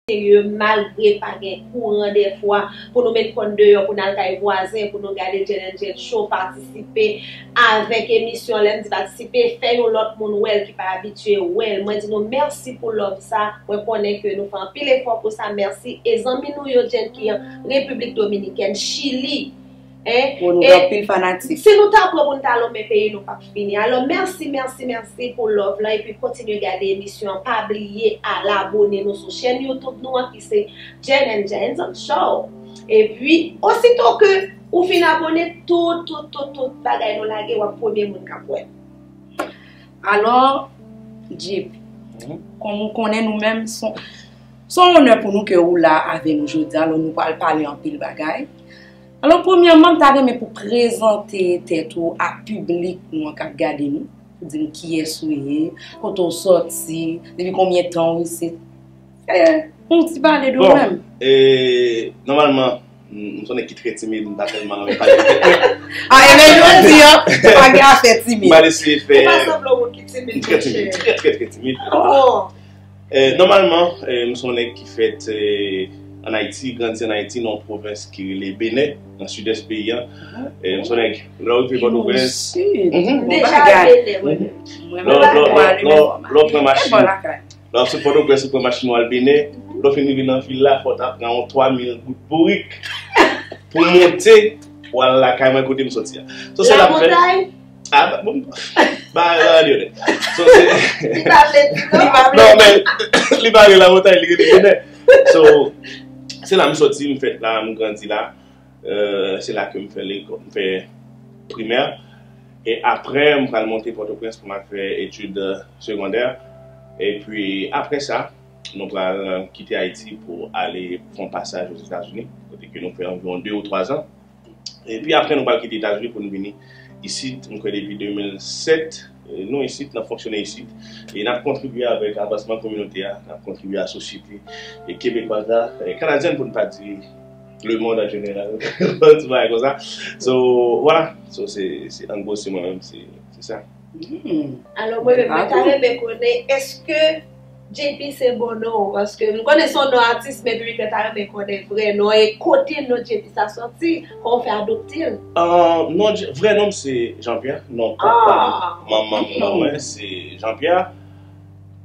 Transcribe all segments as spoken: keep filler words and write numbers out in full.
serye, malgre pa gen kouran dèfwa, pou nou met kò n deyò, pou n al kay vwazen, pou nou gade Jane and Jane Show, patisipe avèk emisyon, lè m di patisipe, fè yon lòt moun wè l ki pa abitye wè l. Mwen di nou mèsi pou love sa, mwen konnen ke nou fè anpil efò pou sa, mèsi. E zanmi nou yo, Jane ki an Repiblik Dominikèn, Chili, en, Bon, nou gen anpil fanatik. Si nou ta pran pou n ta lonmen peyi nou p ap fini. Alò, mèsi, mèsi, mèsi pou love lan, epi kontinye gade emisyon an. Pa bliye al abone nou sou chèn YouTube nou an ki se Jane and Jane Show. Epi, osito ke ou fin abone, tout, tout, tout, tout bagay nou lage, w ap premye moun k ap wè. Alò, J P, kòm ou konnen nou menm, se yon onè pou nou ke ou la avè nou jodi a, alò nou pral pale anpil bagay. Alò, premyèman, m ta renmen pou prezante tèt ou a piblik nou an k ap gade nou, pou di nou kiyès ou ye, kote w sòti, depi konbyen tan w isit. Eh, yon ti pale de ou menm. Bon, eh, nòmalman, m, m se yon nèg ki trè timid, m pa tèlman renmen pale de tèt mwen. Ah, e men jodi a, pa gen afè timid. M pral eseye fè. Ou pa sanble yon moun ki timid, monchè. M trè timid, trè, trè, trè timid. Oh. Eh, nòmalman, eh, m se yon nèg ki fèt, eh, ann Ayiti, grandi ann Ayiti, nan yon pwovens ki rele Benè, nan sidès peyi a. Eh, m se yon nèg, lè w rive Pòtoprens, Sid. Mhm. Deja Benè, mwen menm. Lè w, lè w, lè w, lè w pran machin, lè w sot Pòtoprens, ou pran machin ou al Benè, lè w fin rive nan vil la, fò w ta pran yon twa mil goud bourik pou w monte, pou w al lakay mwen kote m soti a. So, se la m fè. Ah, ba, bon, ba, ba, Lyonè. So, se Li pa vle di non. Non, men, li pa rele lamontay, li rele Lyonè. So, se la m soti, m fèt la, m grandi la. Euh, se la ke m fè lekò-, m fè primè. E apre, m pral monte Pòtoprens pou m al fè etid, euh, segondè. Epi, apre sa, nou pral, euh, kite Ayiti pou ale fè yon pasaj Ozetazini, kote ke nou fè anviwon de ou twa zan. Epi apre, nou pral kite Etazini pou nou vini isit, m kwè depi de mil sèt, eh, nou isit, n ap fonksyone isit. E n ap kontribye avèk avansman kominote a, n ap kontribye a sosyete, eh, kebekwaz la, eh, kanadyèn pou n pa di lemonn an jeneral, ti bagay konsa. So, vwala. So, se, se, an gwo, se mwen menm, se, se sa. Hmm. Alò, mwen menm, mwen ta renmen konnen, èske J P se bon non w? Paske m konnen se yon non atis, men piblik la ta renmen konnen vrè non e kote non J P sa sòti, kòman w fè adopte l? Ah, non, J-, vrè non m se Jean Pierre, non papa m, manman m, non mwen se Jean Pierre.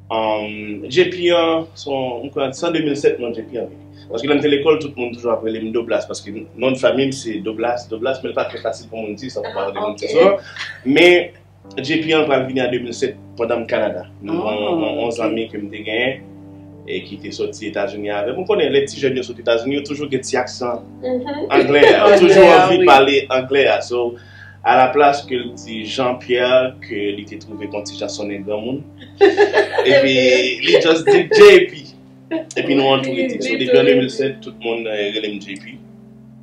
Um, J P an, se yon, m kwè, se an de mil sèt non J P an vini. Paske lè m te lekòl, tout moun toujou ap rele m Doblas, paske non de fanmi m se Doblas, Doblas, men l pa trè fasil pou moun di, sa pou pa rele moun di sa. Men, J P an pral vini an de mil sèt pandan m Kanada. M gen yon, yon, yon zanmi ke m te genyen e ki te soti Etazini avè m. Ou konnen, lè ti jèn yo soti Etazini, yo toujou gen ti aksan anglè a. Yo toujou anvi pale anglè a. So, alaplas ke l di Jean Pierre, ke li te twouve konn ti jan sonnen granmoun. Epi, li just di J P. Epi nou antoure tou. So, depi an de mil sèt, tout moun, eh, rele m J P.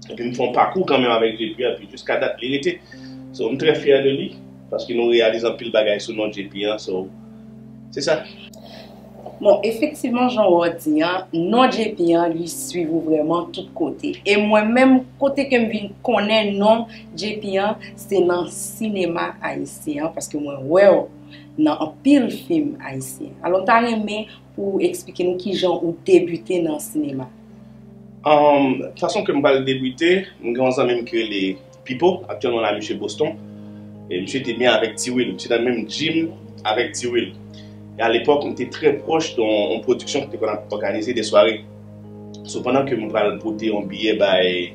Epi m fè yon pakou kanmenm avèk J P, epi jiska dat li rete. So, m trè fyè de li, paske nou reyalize anpil bagay sou non J P an. So, se sa. Bon, efektivman, jan w di an, non J P an, li swiv ou vrèman tout kote. E mwen menm, kote ke m vin konnen non J P an, se nan sinema ayisyen an, paske mwen wè w nan anpil fim ayisyen. Alò, m ta renmen pou w eksplike nou kijan ou debite nan sinema. Um, fason ke m pral debite, m gen yon zanmi m ki rele Pipo, aktyèlman la, misye Boston. E misye te byen avèk Ti Will, misye nan menm gym avèk Ti Will. E alepòk, m te trè pwòch de yon, yon pwodiksyon ki te konn ap òganize de sware. So, pandan ke m pral pote yon biyè bay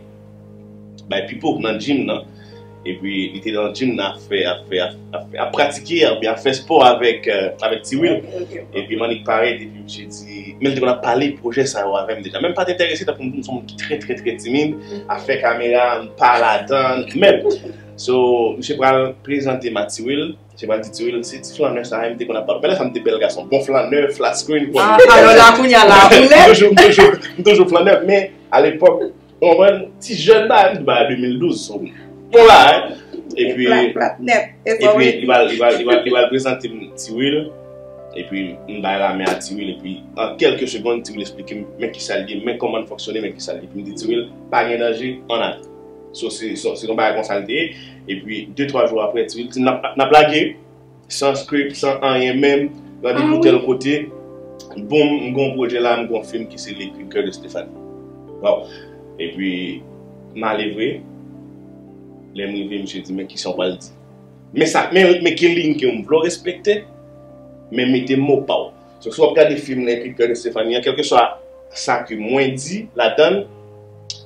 bay Pipo nan gym nan. Epi, li te nan gym nan ap fè, ap fè, ap, ap, ap pratike, oubyen ap fè spò avèk, euh, avèk Ti Will. Ok, ok. Epi, m annik parèt, epi misye di, men l te konn ap pale pwojè sa yo avè m deja. Men m pa t enterese, tankou m di w, m se yon moun ki trè, trè, trè timid. Afè kamera, m pa ladan, menm. So, misye pral prezante m a Ti Will. Misye pral di Ti Will, se ti flannè sa a, m te konn ap pale. Men lè sa, m te bèl gason. Bon flannè, flat screen, konn. Ah, alò la, kounye a la, ou lèd. M toujou, m toujou, m toujou flannè, men alepòk, Ou konprann? Ti jèn bagay, m di bagay de mil douz, so, bon bagay. Epi, plat, plat nèt. Epi, li pral, li pral, li pral, li pral prezante m Ti Will. Epi, m bay lamen a Ti Will. Epi, an kèlke segonn, Ti Will eksplike m, men kisa l ye, men kòman l fonksyone, men kisa l ye. Epi, m di Ti Will, pa gen danje, ann ale. So, se, se, se yon bagay konsa l te ye. Epi, de, twa jou apre, Ti Will di, n ap, n ap lage. San script, san anyen menm, randevou tèl kote. Bon, m gen yon pwojè la, m gen yon fim ki se Le Cri de Cœur de Stéphanie. Waw. Epi, m ale vre. Lè m rive, misye di, "Men kisa w pral di?" Men sa, men, men gen liy ke m vle w respekte, men mete mo pa w. So, si w ap gade fim Le Cri de Cœur de Stéphanie an, kèlkeswa sa ke mwen di ladan l,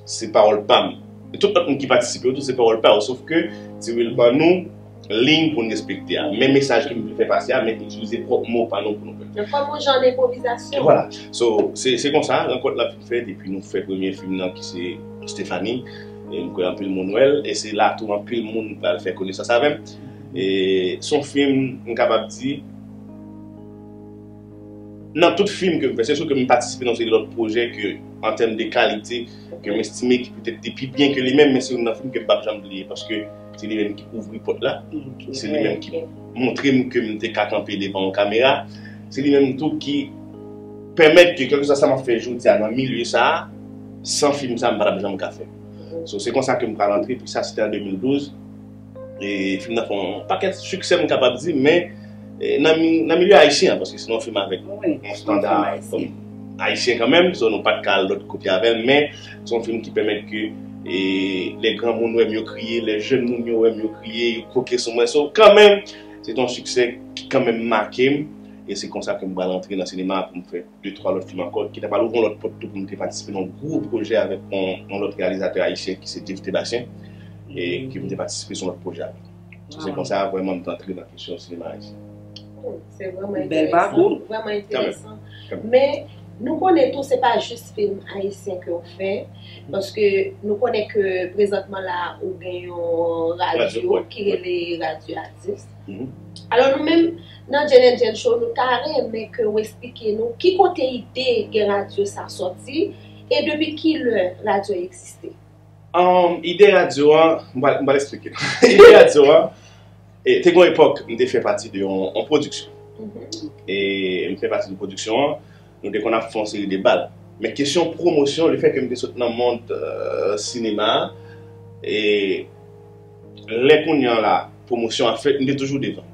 se pawòl pa m. E tout lòt moun ki patisipe yo tou, se pawòl pa yo. Sof ke Ti Will ban nou liy pou n respekte a. Men mesaj ke m vle fè pase a, men itilize pwòp mo pa nou pou nou fè. Men kòm yon jan denpwovizasyon. Vwala. So, se, se konsa, rankont la vin fèt, epi nou fè premye fim nan ki se Stéphanie. E m kwè anpil moun wè l, e se la tou anpil moun pral fè konesans avè m. E se yon fim, m kapab di, nan tout fim ke m fè, se sou ke m patisipe nan yon seri lòt pwojè ke, an tèm de kalite, ke m estime ki petèt te pi byen ke li menm, men se youn nan fim ke m p ap janm bliye, paske se li menm ki ouvri pòt la, se li menm ki montre m ke m te ka kanpe devan yon kamera, se li menm tou ki pèmèt ke kèlkeswa sa m ap fè jodi a nan milye sa a, san fim sa, m pa t ap janm ka fè. So, se konsa ke m pral antre, epi sa, se te an de mil douz. E fim nan fè yon pakèt siksè, m kapab di, men e, nan, mi- nan milye ayisyen an, paske se yon fim avèk yon standa ayisyen kanmenm, so nou pa t ka al lòt kote avè l, men se yon fim ki pèmèt ke e, lè granmoun wè m yo kriye, lè jèn moun yo wè m yo kriye, yo kwoke sou mwen. So, kanmenm, se te yon siksè ki kanmenm make m, e se konsa ke m pral antre nan sinema pou m fè de twa lòt fim ankò, ki ta pral ouvri yon lòt pòt tou pou m te patisipe nan yon gwo pwojè avèk yon, yon lòt reyalizatè ayisyen ki se Dave Tébastien, e ke m te patisipe sou yon lòt pwojè avè l. Se konsa vrèman m te antre nan kesyon sinema ayisyen. Oh, se vrèman enteresan. Vrèman enteresan. Men, nou konnen tou, se pa jis fim ayisyen ke w fè, paske nou konnen ke prezantman la, ou gen yon radyo ki rele Radyo Atis. Alò, nou menm, nan Jen and Jen Show, nou ta renmen ke w eksplike nou ki kote ide gen radyo sa sòti e depi ki lè radyo egziste. Um, ide radyo an, m pral eksplike. Ide radyo an, e, te gen yon epòk, m te fè pati de yon, yon pwodiksyon. E m fè pati de pwodiksyon an, nou te konn ap fè yon seri de bal. Men kesyon pwomosyon, lefètke m te sot nan mond uh, sinema a, e lè kounye a la, pwomosyon ap fèt, m te toujou devan.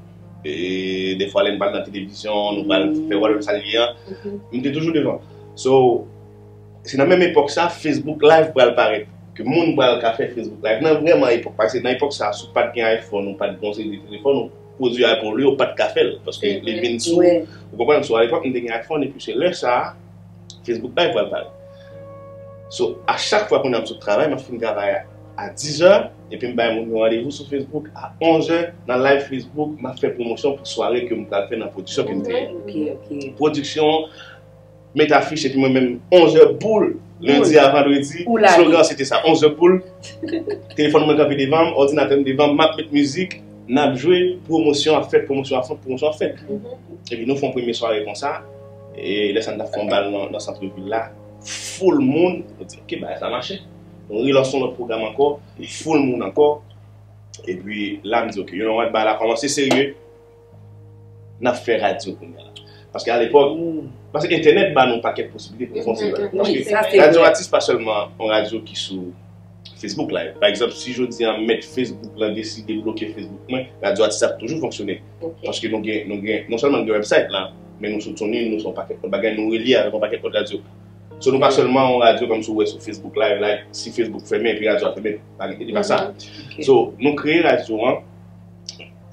E defwa lè n pral nan televizyon, nou pral fè whatever sa l ye an, m te toujou devan. So, se nan menm epòk sa, Facebook Live pral parèt. Ke moun pral ka fè Facebook Live. Nan vrèman epòk, paske nan epòk sa, si w pa t gen iPhone, ou pa t gen yon seri de telefòn, ou pwodui a pou li, ou pa t ka fè l. Paske li vin sou, ou konprann, so alepòk, m te gen iPhone, epi se lè sa, Facebook Live pral parèt. So, a chak fwa kounye a m sot travay, m ap fin travay a, a dizè, epi m bay moun yo randevou sou Facebook a onzè, nan live Facebook, m ap fè pwomosyon pou sware ke m pral fè nan pwodiksyon ke m te ye. Pwodiksyon, met afich, epi mwen menm, onzè boul, lendi a vandredi, slogan se te sa, onzè boul, telefòn mwen kanpe devan m, òdinatè m devan m, m ap met mizik, n ap jwe, pwomosyon ap fèt, pwomosyon ap fèt, pwomosyon ap fèt. Epi nou fè yon premye sware konsa, e lè sa n t ap fè yon bal nan, nan sant vil la, foul moun, nou di, "Ok, bagay sa mache." Nou relanse yon lòt pwogram ankò, foul moun ankò. Epi la, m di, "Ok, you know what, bagay la kòmanse serye." N ap fè radyo kounye a la. Paske alepòk, paske entènèt ba nou pakèt posiblite pou n fè yon seri bagay. Paske Radyo Atis pa sèlman yon radyo ki sou Facebook Live. Pa egzanp, si jodi a mèt Facebook lan deside bloke Facebook mwen, Radyo Atis ap toujou fonksyone. Paske nou gen, nou gen, non sèlman nou gen website la, men nou sou TuneIn, nou sou yon pakèt lòt bagay, nou relye avèk yon pakèt lòt radyo. So nou pa sèlman yon radyo kòm si w wè sou Facebook Live la, si Facebook fèmen epi radyo a fèmen, pa gen, e pa sa. So nou kreye radyo an,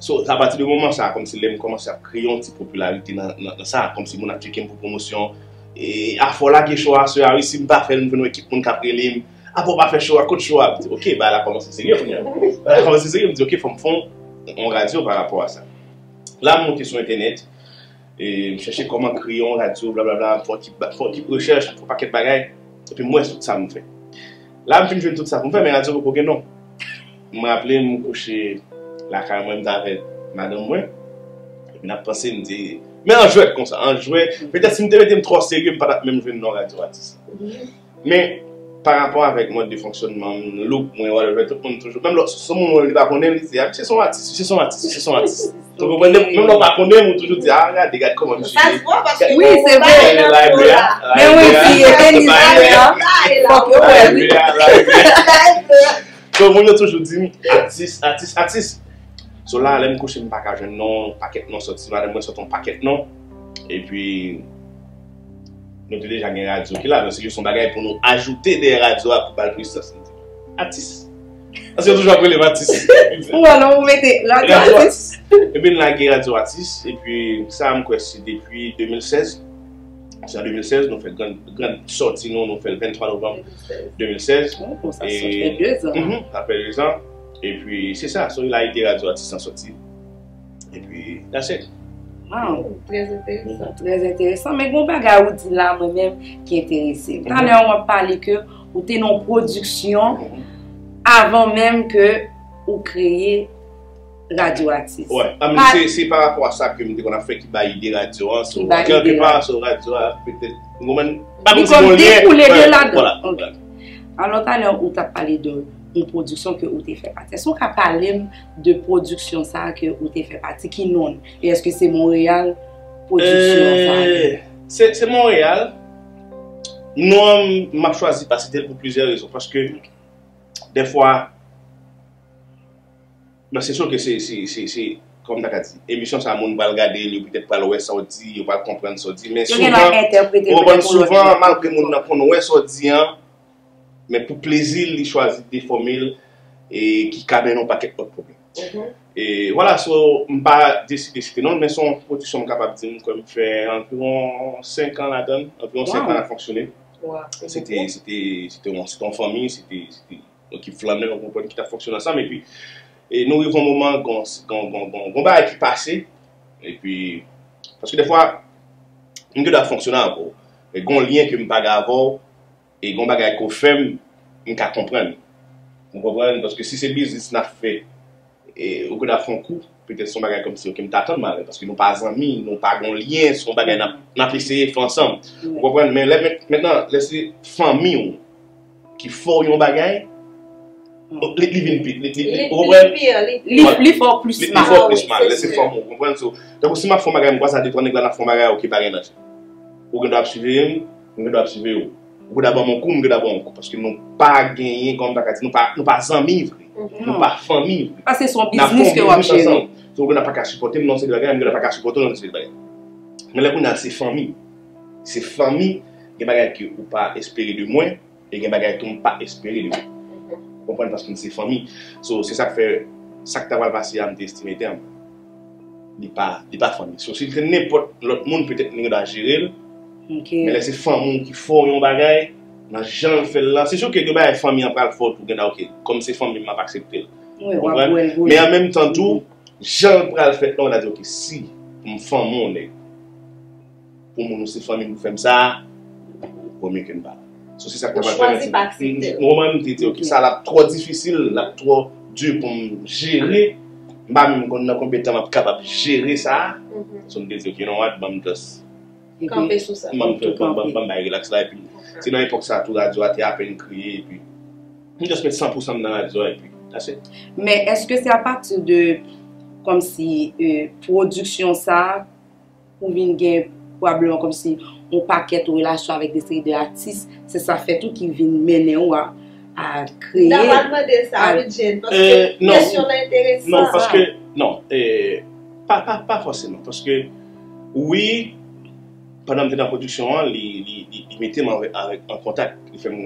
so a pati de moman sa, kòm si lè m kòmanse ap kreye yon ti popilarite nan, nan, nan sa, kòm si moun ap tcheke m pou pwomosyon, e afò lage cho a, sè a, wi, si m pa fè l, m jwenn yon ekip moun k ap rele m, apa w pa fè cho a, kot cho a? M di, "Ok, bagay la kòmanse serye kounye a." Bagay la kòmanse serye, m di, "Ok, fò m fè yon, yon radyo pa rapò a sa." La, m monte sou entènèt, e m chèche kòman kreye yon radyo, blablabla, m fè yon ekip, fè yon ekip rechèch, m fè yon pakèt bagay, epi m wè tout sa m fè. La, m fin jwenn tout sa pou m fè, men radyo poko gen non. M raple m kouche lakay mwen, m t avèk madanm mwen, epi n ap panse, m di, men an jwèt konsa, an jwèt, petèt si m te mete m twò serye, m pa t ap menm jwenn non Radyo Atis. Men, pa rapò avèk mòd de fonksyònman m, look mwen, whatever, tout moun toujou, menm lè se moun wè li pa konnen, li di, "A, misye se yon atis, misye se yon atis, misye se yon atis." Ou konprann? Menm lè w pa konnen m, ou toujou di, "A, gade, gade kòman misye ye." Sa se vre, paske wi, se vre. Librè a, men wi, si e Denise Librè a, fòk yo wè, wi. Librè a, librè a. So, moun yo toujou di m, "Atis, atis, atis." So, la, lè m kouche, m pa ka jwenn non, pakèt non sòti, madanm mwen sòti yon pakèt non. Epi, Nou te deja gen radyo ki la, men se jis yon bagay pou nou ajoute dèyè radyo a pou ba l pwisans. Atis. Paske yo toujou ap rele m atis. Ou wè non, ou mete radyo Radyo atis. Epi n lage radyo atis, epi sa m kwè se depi de mil sèz. Se an de mil sèz nou fè gran, gran sòti nou, nou fè l venntwa novanm de mil sèz. Bon, bon, sa E- fè de zan. Mhm, sa fè de zan. Epi se sa, so l a ede radyo atis lan sòti. Epi, that's it. Wow. Trè enteresan. Trè enteresan. Men gon bagay ou di la, mwen menm, ki enterese m. Talè w ap pale ke ou te nan pwodiksyon avan menm ke ou kreye radyo atis. Wè, I mean, se se pa rapò a sa ke m te konn ap fè ki bay ide radyo an. So, Ki bay ide kèlke pa, radyo. So radyo a petèt, ou konpwen? Pa Li konn si kòm gon lyen. dekoule de Wè, ladan. Vwala, Ok. vwala. Alò, talè w t ap pale de yon pwodiksyon ke ou te fè pati. Èske w ka pale m de pwodiksyon sa a ke ou te fè pati? Ki non l? E èske se Monreyal pwodiksyon sa a? Euh, se se Monreyal. Non, m ap chwazi pa site l pou plizyè rezon. Paske, dèfwa, bon, se sou ke se, se, se, se, kòm ta ka di, emisyon sa, moun pral gade l, yo petèt pral wè sa w di, yo pral konprann sa w di. Men Yo gen la souvan, entèprete ou konprann, petèt pou lòt souvan, moun. Malgre moun nan konn wè sa w di an, men pou plezi l, li chwazi defòme l e ki ka mennen yon pakèt lòt pwoblèm. E vwala, so, m pa deside site non l, men se yon pwodiksyon m kapab di m kwè m fè anviwon senk an ladan l, anviwon senk an l ap fonksyone. Se te, se te, se te yon, se te yon fanmi, se te, se te yon ekip flannè, ou konprann, ki t ap fonksyone ansanm. Epi, e nou rive yon moman, gon, gon, gon, gon, gon bagay ki pase. Epi, paske dèfwa, m gen dwa fonksyone avè w, men gon lyen ke m pa gen avè w, e gon bagay ke w fè m, m ka konprann. Ou konprann? Paske si se biznis n ap fè, e, ou konn ap fè yon kou, petèt se yon bagay kòmsi, ok, m t atann m avè l, paske nou pa zanmi, nou pa gon lyen, se yon bagay n ap, n ap eseye fè ansanm. Ou konprann? Men lè, mentnan, lè se fanmi w ki fè w yon bagay, li, li vin pi, li, li, li, ou konprann? Li, li fè w plis Li, li mal. fè w plis mal. Lè se fanmi w, ou konprann? So, tankou si m ap fè yon bagay, m kwè sa de twa nèg la n ap fè yon bagay, ok, pa gen danje. Ou gen dwa ap siveye m, m gen dwa ap siveye w. Ou gen dwa ban m yon kou, m gen dwa ban w yon kou. Paske nou pa genyen, kòm m ta ka di, nou pa, nou pa zanmi vre. Nou pa fanmi vre. Paske se yon N ap fè biznis ke yon w ap biznis jere. Ansanm. So, ou gen dwa pa ka sipòte m nan yon seri de bagay, m gen dwa pa ka sipòte w nan yon seri de bagay. Men lè kounye a se fanmi. Se fanmi, gen bagay ke ou pa espere de mwen, e gen bagay tou m pa espere de ou. Ou konprann, paske n se fanmi. So, se sa k fè, sa k ta pral pase a, m te estime tèm. Li pa, li pa fanmi. So, si l te nenpòt lòt moun, petèt m gen dwa jere l. Men lè se fanmi w ki fè w yon bagay, nan jan l fè l la, se si ke gen bagay fanmi an pral fè w tou, gen dwa, ok, kòm se fanmi m, m ap aksepte l. Ou konprann? Men an menm tan tou, jan l pral fèt la, w ta di, ok, si pou m fanmi w, nèg, pou moun ou se fanmi m pou fè m sa, vò mye ke m pa. So, se sa k ta pral pèmèt. Ou chwazi pa aksepte l. Mwen menm, m te di, ok, sa l ap twò difisil, l ap twò di pou m jere. M pa menm konn nan konbyen tan m ap kapab jere sa. So, m te di, ok, you know what, ban m just Kanpe sou sa. Ban m fè, ban m, ban m, ban m bay relax la, epi se nan epòk sa tou radyo a te apèn kreye, epi m just met san pou san m nan radyo a, epi that's it. Men èske se apati de, kòmsi, euh, pwodiksyon sa a, ou vin gen pwobleman kòmsi yon pakèt relasyon avèk de seri de atis, se sa fè tou ki vin mennen ou a, a kreye. N ta pral mande sa, wi, Jane, paske kesyon nan enteresan. Non, paske, non, eh, pa, pa, pa fòseman, paske, wi, pandan m te nan pwodiksyon an, li, li, li, li mete m avèk, avèk, an kontak, li fè m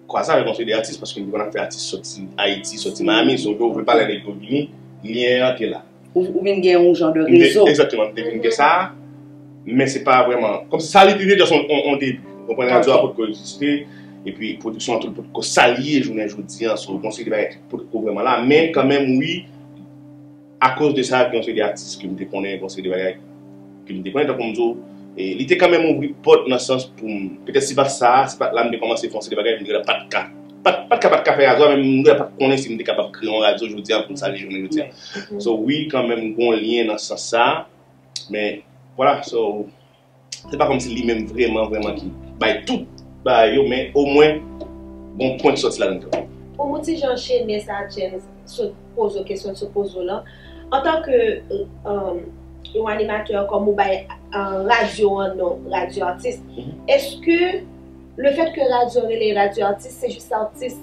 kwaze avèk yon seri de atis, paske m te konn ap fè atis sòti Ayiti, sòti Miami, so yo vle pale avèk yo vini, lyen an te la. Ou, ou vin gen yon jan de rezo. Egzakteman, m te vin gen sa, men se pa vrèman, kòmsi sa li te just on, on, on debi. Ou konprann, radyo a potko egziste, epi pwodiksyon an tou potko sa l ye jounen jodi an, so, gon seri de bagay ki potko vrèman la, men kanmenm, wi, akoz de sa, gen yon seri de atis ke m te konnen, gen yon seri de bagay ke m te konnen, tankou m di w, e, li te kanmenm ouvri pòt nan sans pou m, petèt si pa t sa, si pa t la, m te kòmanse fè yon seri de bagay, m te pa t ka, pa t, pa t ka, pa t ka fè radyo a, men m te pa t konnen si m te kapab kreye yon radyo jodi a pou m sa li jounen jodi a. So, wi, kanmenm, gon lyen nan sans sa, men, vwala, so, se pa kòmsi li menm vrèman, vrèman ki bay tout bagay yo, men omwen, gon pwen ki sòti ladan l kanmenm. Pou m ti jan anchene sa, James, sot poze w kesyon, sot poze w lan. Antanke, euh, yon animatè, kòm ou bay, euh, radyo an non, Radyo Atis, èske lefèt ke radyo rele Radyo Atis, se jis atis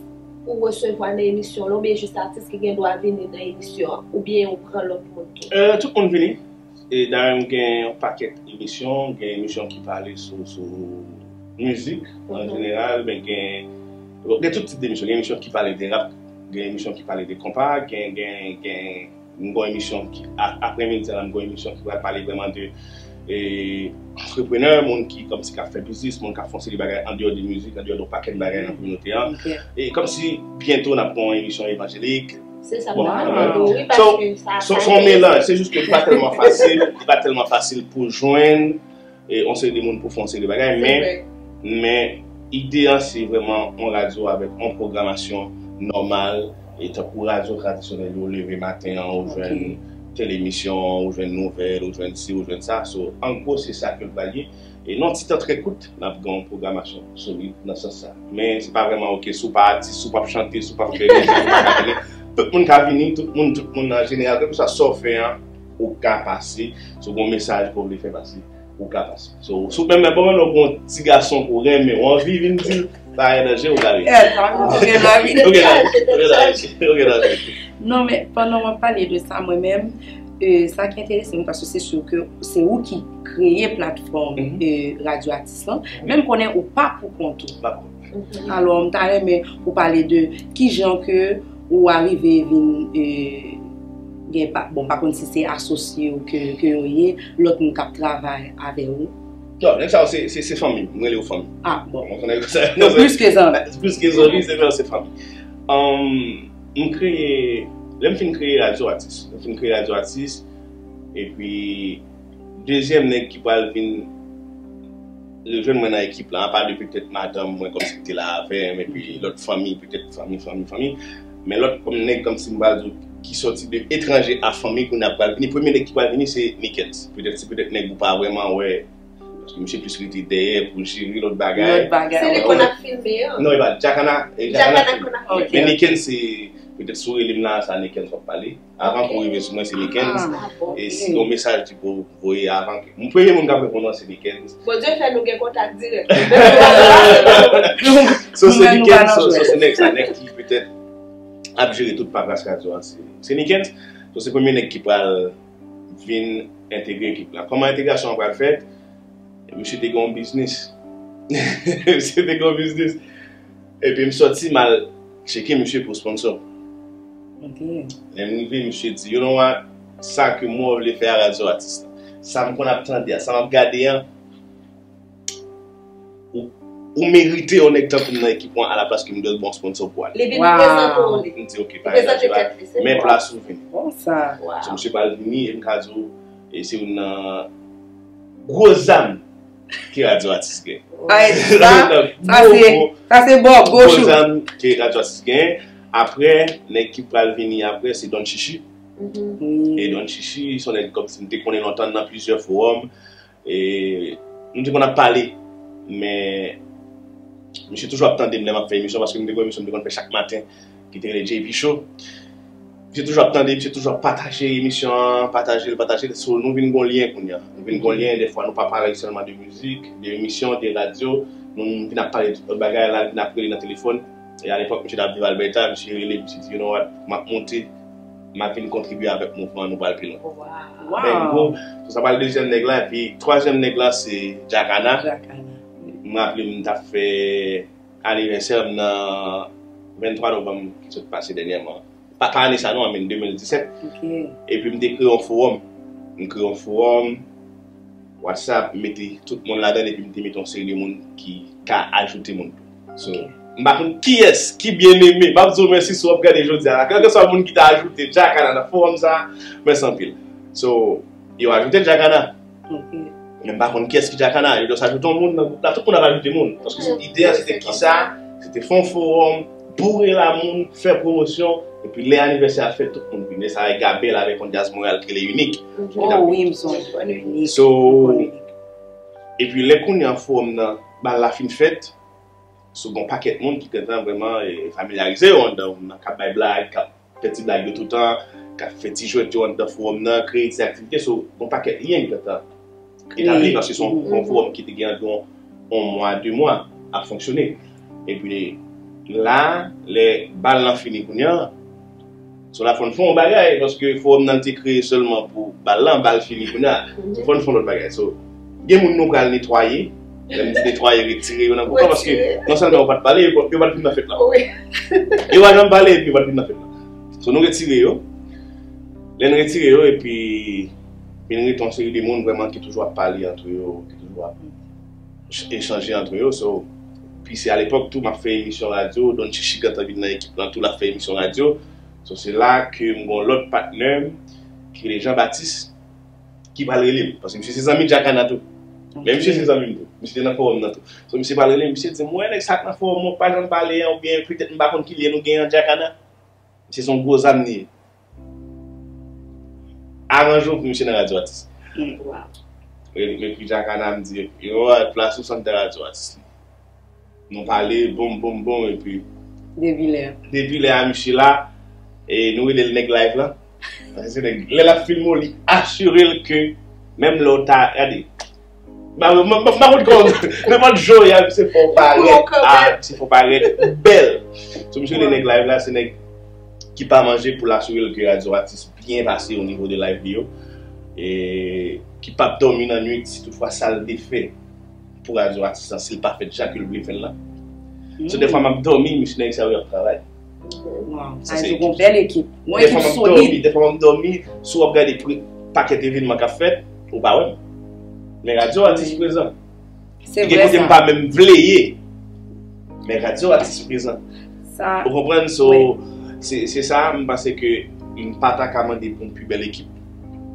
ou resevwa nan emisyon lan, oubyen jis atis ki gen dwa vini nan emisyon an, oubyen ou pran lòt moun tou? Euh, tout moun vini. E dayè, m gen yon pakèt emisyon, gen emisyon ki pale sou, sou mizik an jeneral, men gen, gen tout tip de emisyon. Gen emisyon ki pale de rap, gen emisyon ki pale de konpa, gen, gen, gen, m gen yon emisyon ki, a- aprèmidi a, m gen yon emisyon ki pral pale vrèman de e, antreprenè, moun ki kòmsi k ap fè biznis, moun k ap fè yon seri bagay andeyò de mizik, andeyò de yon pakèt bagay nan kominote an. E kòmsi byento n ap gen yon emisyon evanjelik. Se sa m Bon, ta ann mande w, wi, so, paske sa so, sa se yon e- melanj. Se jis ke li pa tèlman fasil, li pa tèlman fasil pou jwenn e, yon seri de moun pou fè yon seri de bagay, Se men, vre. men ide a se vrèman yon radyo avèk yon pwogramasyon nòmal, e tankou radyo tradisyonèl yo, leve maten an, ou jwenn telemisyon, ou jwenn nouvèl, ou jwenn si, ou jwenn sa. So, an gwo, se sa ke l pral ye. E nan yon ti tan trè kout, n ap gen yon pwogramasyon solid nan sans sa. Men se pa vrèman, oke, si w pa atis, si w p ap chante, si w p ap fè mizik, ou pa ka fè, tout moun ka vini, tout moun, tout moun an jeneral, kèlkeswa sa w fè an, ou ka pase. Si w gen yon mesaj ke w vle fè pase, ou ka pase. So, si w menm, men bon, menm lè w gen yon ti gason ke w renmen, w anvi vin di l, pa gen danje, ou ka vini. Ou gen danje, ou gen danje, ou gen danje. Non, men pandan w ap pale de sa, mwen menm, e, sa ki enterese mwen, paske se si ke se ou ki kreye platfòm e, radyo atis lan, men m konnen ou pa pou kont ou. Pa pou kont. Alò, m ta renmen ou pale de kijan ke ou arive vin e, gen pa, bon, m pa konn si se asosye ou ke, ke yo ye, lòt moun k ap travay avè ou. Non, nèg sa yo se, se, se fanmi m, m rele yo fanmi. Ah, bon. Ou konnen sa. Donk, plis ke zanmi. Plis ke zanmi, se, se fanmi. Um, m kreye, lè m fin kreye Radyo Atis, m fin kreye Radyo Atis, epi dezyèm nèg ki pral vin rejwenn mwen nan ekip la, apa de petèt madanm mwen kòmsi ki te la avè m, epi lòt fanmi, petèt fanmi, fanmi, fanmi. Men lòt kòm nèg kòmsi m pral di w ki sòti de etranje a fanmi kounye a pral vini. Premye nèg ki pral vini se Nickens. Petèt se petèt nèg ou pa vrèman wè. Paske misye plis rete dèyè pou jere lòt bagay. Lòt bagay. Se li konn ap filme an. Non, e pa Jakana. E Jakana konn ap filme. Men Nickens se, petèt si w rele m la, sa Nickens w ap pale. Avan ke w rive sou mwen, se Nickens. E si gen yon mesaj ki pou voye avan ke. Premye moun k ap reponn an, se Nickens. Bondye fè nou gen kontak dirèk. So, se Nickens, so, so, se nèg sa, nèg ki petèt ap jere tout papras radyo a, se, se Nickens. So, se premye nèg ki pral vin entegre ekip la. Kòman entegrasyon an pral fèt? Misye te gen yon biznis. Misye te gen yon biznis. Epi m sòti, m al tcheke misye pou sponsor. Lè m rive, misye di, "You know what? Sa ke mwen vle fè a radyo atis la. Sa m konn ap tande a, sa m ap gade an, ou, ou merite yon nèg tankou m nan ekip ou an alaplas ke m dwe bon sponsor pou al." Li vin prezante w li. M di, "Ok, pa gen danje, men plas ou vini." Bon sa. So, misye pral vini, e m ka di w, e se youn nan gwo zam ke radyo atis gen. Ay, sa, sa se, sa se bon, gwo chou. Gwo zam ke radyo atis gen. Apre, nèg ki pral vini apre, se Don Chichi. E Don Chichi, se yon nèg kòmsi m te konnen lontan nan plizyè fowòm. E nou te konn ap pale, men misye toujou ap tande m lè m ap fè emisyon, paske m te gen yon emisyon m te konn fè chak maten, ki te rele J P Show. Misye toujou ap tande, misye toujou ap pataje emisyon an, pataje l, pataje l. So, nou vin gon lyen kounye a. Nou vin gon lyen, dèfwa nou pa pale sèlman de mizik, de emisyon, de radyo, nou vin ap pale de tout lòt bagay la, vin ap rele nan telefòn. E alepòk, misye t ap viv Alberta, misye rele, misye di, "You know what, m ap monte, m ap vin kontribye avèk mouvman an, nou pral pi lwen." Bèl gwo. So, sa pral dezyèm nèg la, epi twazyèm nèg la, se Jakana. M raple m t ap fè anivèsè m nan venntwa novanm ki sot pase dènyèman. Pa, pa ane sa non, I mean de mil disèt. Epi m te kreye yon fowòm. M kreye yon fowòm WhatsApp, m mete tout moun ladan l, epi m te mete yon seri de moun ki ka ajoute moun tou. So, m pa konn kiyès ki byen eme. M ap di w mèsi si w ap gade jodi a la. Kèlkeswa moun ki ta ajoute Jakana nan fowòm sa, mèsi anpil. So, yo ajoute Jakana. Men m pa konn kiyès ki Jakana. Yo just ajoute yon moun nan gwoup la. Tout moun ap ajoute moun. Paske ide a se te kisa? Se te fè yon fowòm, boure la moun, fè pwomosyon. Epi lè anivèsè a fèt, tout moun vini. E sa e Gabel avèk yon djaz Montréal ki rele Inik. Oh wi, m sonje. So, epi lè kounye a fowòm nan, bal la fin fèt, so, gon pakèt moun ki gentan vrèman e, familyarize yo anndan, moun nan k ap bay blag, k ap fè ti blag yo toutan, k ap fè ti jwèt yo anndan fowòm nan, kreye ti aktivite. So, gon pakèt lyen ki gentan etabli, paske se yon, yon fowòm ki te gen anviwon yon mwa, de mwa ap fonksyone. Epi la, lè bal lan fini kounye a, so la fò n fè yon bagay, paske fowòm nan te kreye sèlman pou bal lan, bal fini kounye a. So fò n fè yon lòt bagay. So, gen moun nou pral netwaye, Lè m di netwaye, retire yo nan gwoup la, paske non sèlman yo pa t pale, yo, yo pa t vin nan fèt la. Yo pa janm pale, epi yo pa t vin nan fèt la. So, nou retire yo. Lè n retire yo, epi vin rete yon seri de moun vrèman ki toujou ap pale antre yo, ki toujou ap ch- echanje antre yo. So, pi se alepòk tou, m ap fè emisyon radyo, Don Chichi gentan vin nan ekip lan tou, l ap fè emisyon radyo. So, se la ke m gen yon lòt patnè m, ki rele Jean Baptiste, ki pral rele m. Paske misye se zanmi Djakana tou. Men misye se zanmi m tou. Misye te nan fowòm nan tou. So, misye pral rele m, misye di m, "Wè, nèg sa k nan fowòm, mwen pa janm pale an, oubyen petèt m pa konn ki lyen nou gen an Djakana." Misye se yon gwo zam li ye. Aranje w pou misye nan radyo atis. Wow. E, epi Djakana m di, "Yo, plas ou santan radyo atis li." Nou pale, bonm, bonm, bonm, epi depi lè a, misye la, e nou rele l nèg live lan. Paske se nèg, lè l ap filme w, li asire l ke menm lè w ta, gade, m pa, m pa, m pa konn kòman, nenpòt jan w ye a, misye fè w parèt, a, misye fè w parèt bèl. So, misye rele nèg live la, se nèg ki pa manje pou l asire l ke radyo atis byen pase o nivo de live li yo, e ki p ap dòmi nan nwit si toutfwa sa l vle fè pou radyo atis lan, si l pa fè deja ke l vle fè l la. So, dèfwa m ap dòmi, misye nèg sa yo ap travay. Wow, sa vle di w gen yon bèl ekip. Yon ekip solid. Dèfwa m ap dòmi, dèfwa m ap dòmi, si w ap gade pre- pakèt evènman k ap fèt, ou pa wè m. Men radyo atis prezan. Se vre sa. Gen kote m pa menm vle ye. Men radyo atis prezan. Ou konprann? So, se, se sa, m panse ke m pa ta ka mande pou yon pi bèl ekip.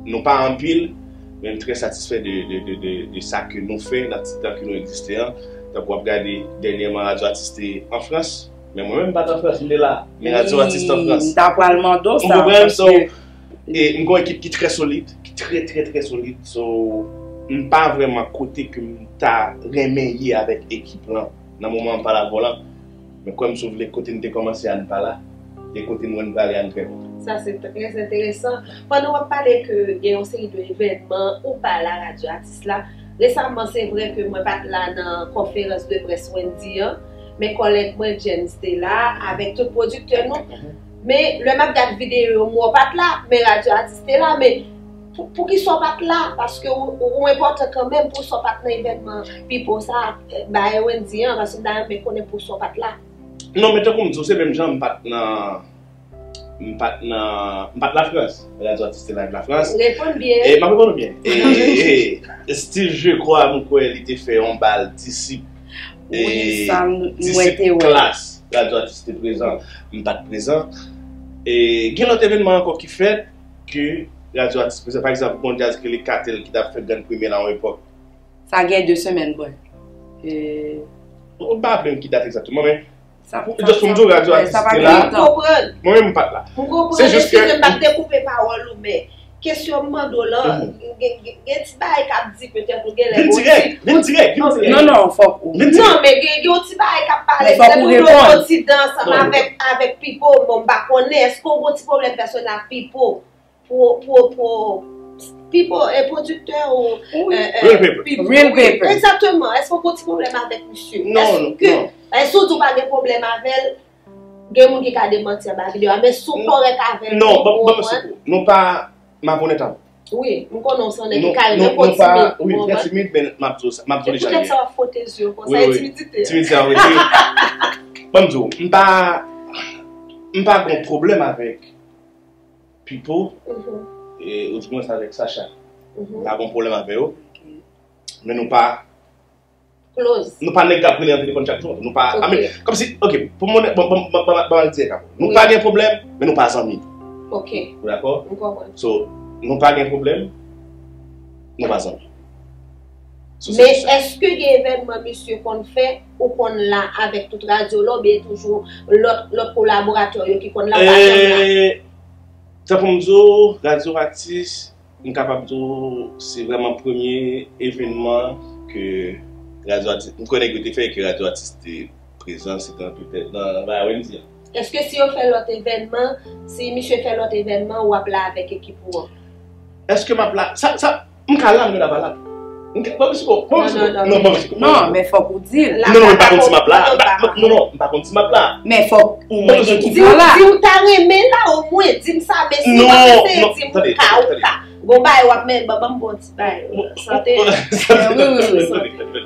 Nou pa anpil, men m trè satisfè de, de, de, de, de sa ke nou fè nan ti tan ke nou egziste an. Tankou w ap gade, dènyèman, radyo atis te an Frans. Men mwen menm, m pa t an Frans, m te la. Men radyo atis te an Frans. M ta pral mande w sa, paske e m gen yon ekip ki trè solid, ki trè, trè, trè solid. So, m pa vrèman kote ke m ta renmen ye avèk ekip lan nan moman an pa la vòlan. Men kwè m si w vle, kote n te kòmanse a n pa la, e kote n wè n prale a n trè lwen. Sa se trè enteresan. Pandan w ap pale ke gen yon seri de evènman ou pa la radyo atis la, resaman se vre ke mwen pa t la nan konferans de près Wendy an, men kòlèg mwen James te la, avèk tout pwodiktè nou. Men lè m ap gad videyo yo, m wè w pa t la, men radyo atis te la, men pou, poukisa w pa t la? Paske ou, ou, ou enpòtan kanmenm, poukisa w pa t nan evènman Pipo sa, eh, bay Wendy an, paske m ta renmen konnen poukisa w pa t la. Non, men tankou m di w, se menm jan m pa t nan, m pa t nan, m pa t Lafrans. Radyo atis te live Lafrans. Reponn byen. E m ap reponn ou byen. E, e, Steve, je crois, m kwè li te fè yon bal Disip. Wi, e, sa m, m wè Disip te wè. Klas, radyo atis te prezan. M pa t prezan. E gen lòt evènman ankò ki fèt ke radyo atis prezan. Pa egzanp, gon djaz ki rele Katèl ki t ap fèt Grann Premye la yon epòk. Sa gen de semèn, bon. E, m pa raple m ki dat egzakteman, men Sa, pou, sa, just pou m sa, di w, radyo atis te la. Mwen menm m pa t la. M konprann. Se jis ke eskize m, m pa t te koupe pawòl ou, men kesyon m mande w lan, gen, gen, gen ti bagay k ap di, petèt ou genlè gen yon ti, vin dirèk, vin dirèk, vin dirèk. Non, non, fòk ou vin dirèk. Non, men gen, gen yon ti bagay k ap pale, petèt ou gen yon ti dan ansanm avèk, avèk Pipo, bon, m pa konnen, èske w gen yon ti pwoblèm pèsonèl ak Pipo? Pou, pou, pou Pipo, e pwodiktè ou, e, e, Real Paper. Pipo. Real Paper. Egzakteman. Èske w gen ti pwoblèm avèk misye? Non, non, non. Èske, e, si w di w pa gen pwoblèm avè l, gen moun ki ka demanti anba videyo a, men si w kòrèk avè l, non, ban, ban m eksplike w. Nou pa, m ap onèt avè w. Wi, m konnen w se yon nèg ki kalm, men w timid. Wi, trè timid, men m ap di w sa, m ap di w deja. E poutèt sa w ap fwote zye w konsa, e timidite. Timidite a, wi. Ban m di w, m pa, m pa gen pwoblèm avèk Pipo, e, ou di mwen sa avèk Sacha. M pa gen pwoblèm avè yo. Men nou pa, nou pa nèg k ap rele nan telefòn chak jou. Nou pa, I mean, kòmsi, ok, pou mwen, bon, bon, bon, bon, bon, di sa. Nou pa gen pwoblèm, men nou pa zanmi. Ok. Ou dakò? M konprann. So, nou pa gen pwoblèm, nou pa zanmi. So, se sa. Men èske gen evènman misye konn fè, ou konn la avèk tout radyo la, oubyen toujou lòt, lòt kolaboratè yo ki konn la, ou pa janm la? E, tankou m di w, radyo atis, m kapab di w, se vrèman premye evènman ke radyo atis, m kwè nèg yo te fè ke radyo atis te prezan, se te nan, petèt nan, nan bagay Wendy an. Èske si yo fè lòt evènman, si misye fè lòt evènman, w ap la avèk ekip ou an? Èske m ap la? Sa, sa, m ka la, m ka pa la. M ka, pa posib, pa posib. Non, non, non, non, pa posib. Non, men fòk ou di l. Non, non, m pa konn si m ap la. Non, non, m pa konn si m ap la. Men fòk ou mande ki pou la. Di w ta renmen la, omwen, di m sa, men si w ap eseye di m ou ka, ou ka. Gon bagay w ap men, ban, ban m bon ti bagay. Sante. Wi, wi, wi, sante.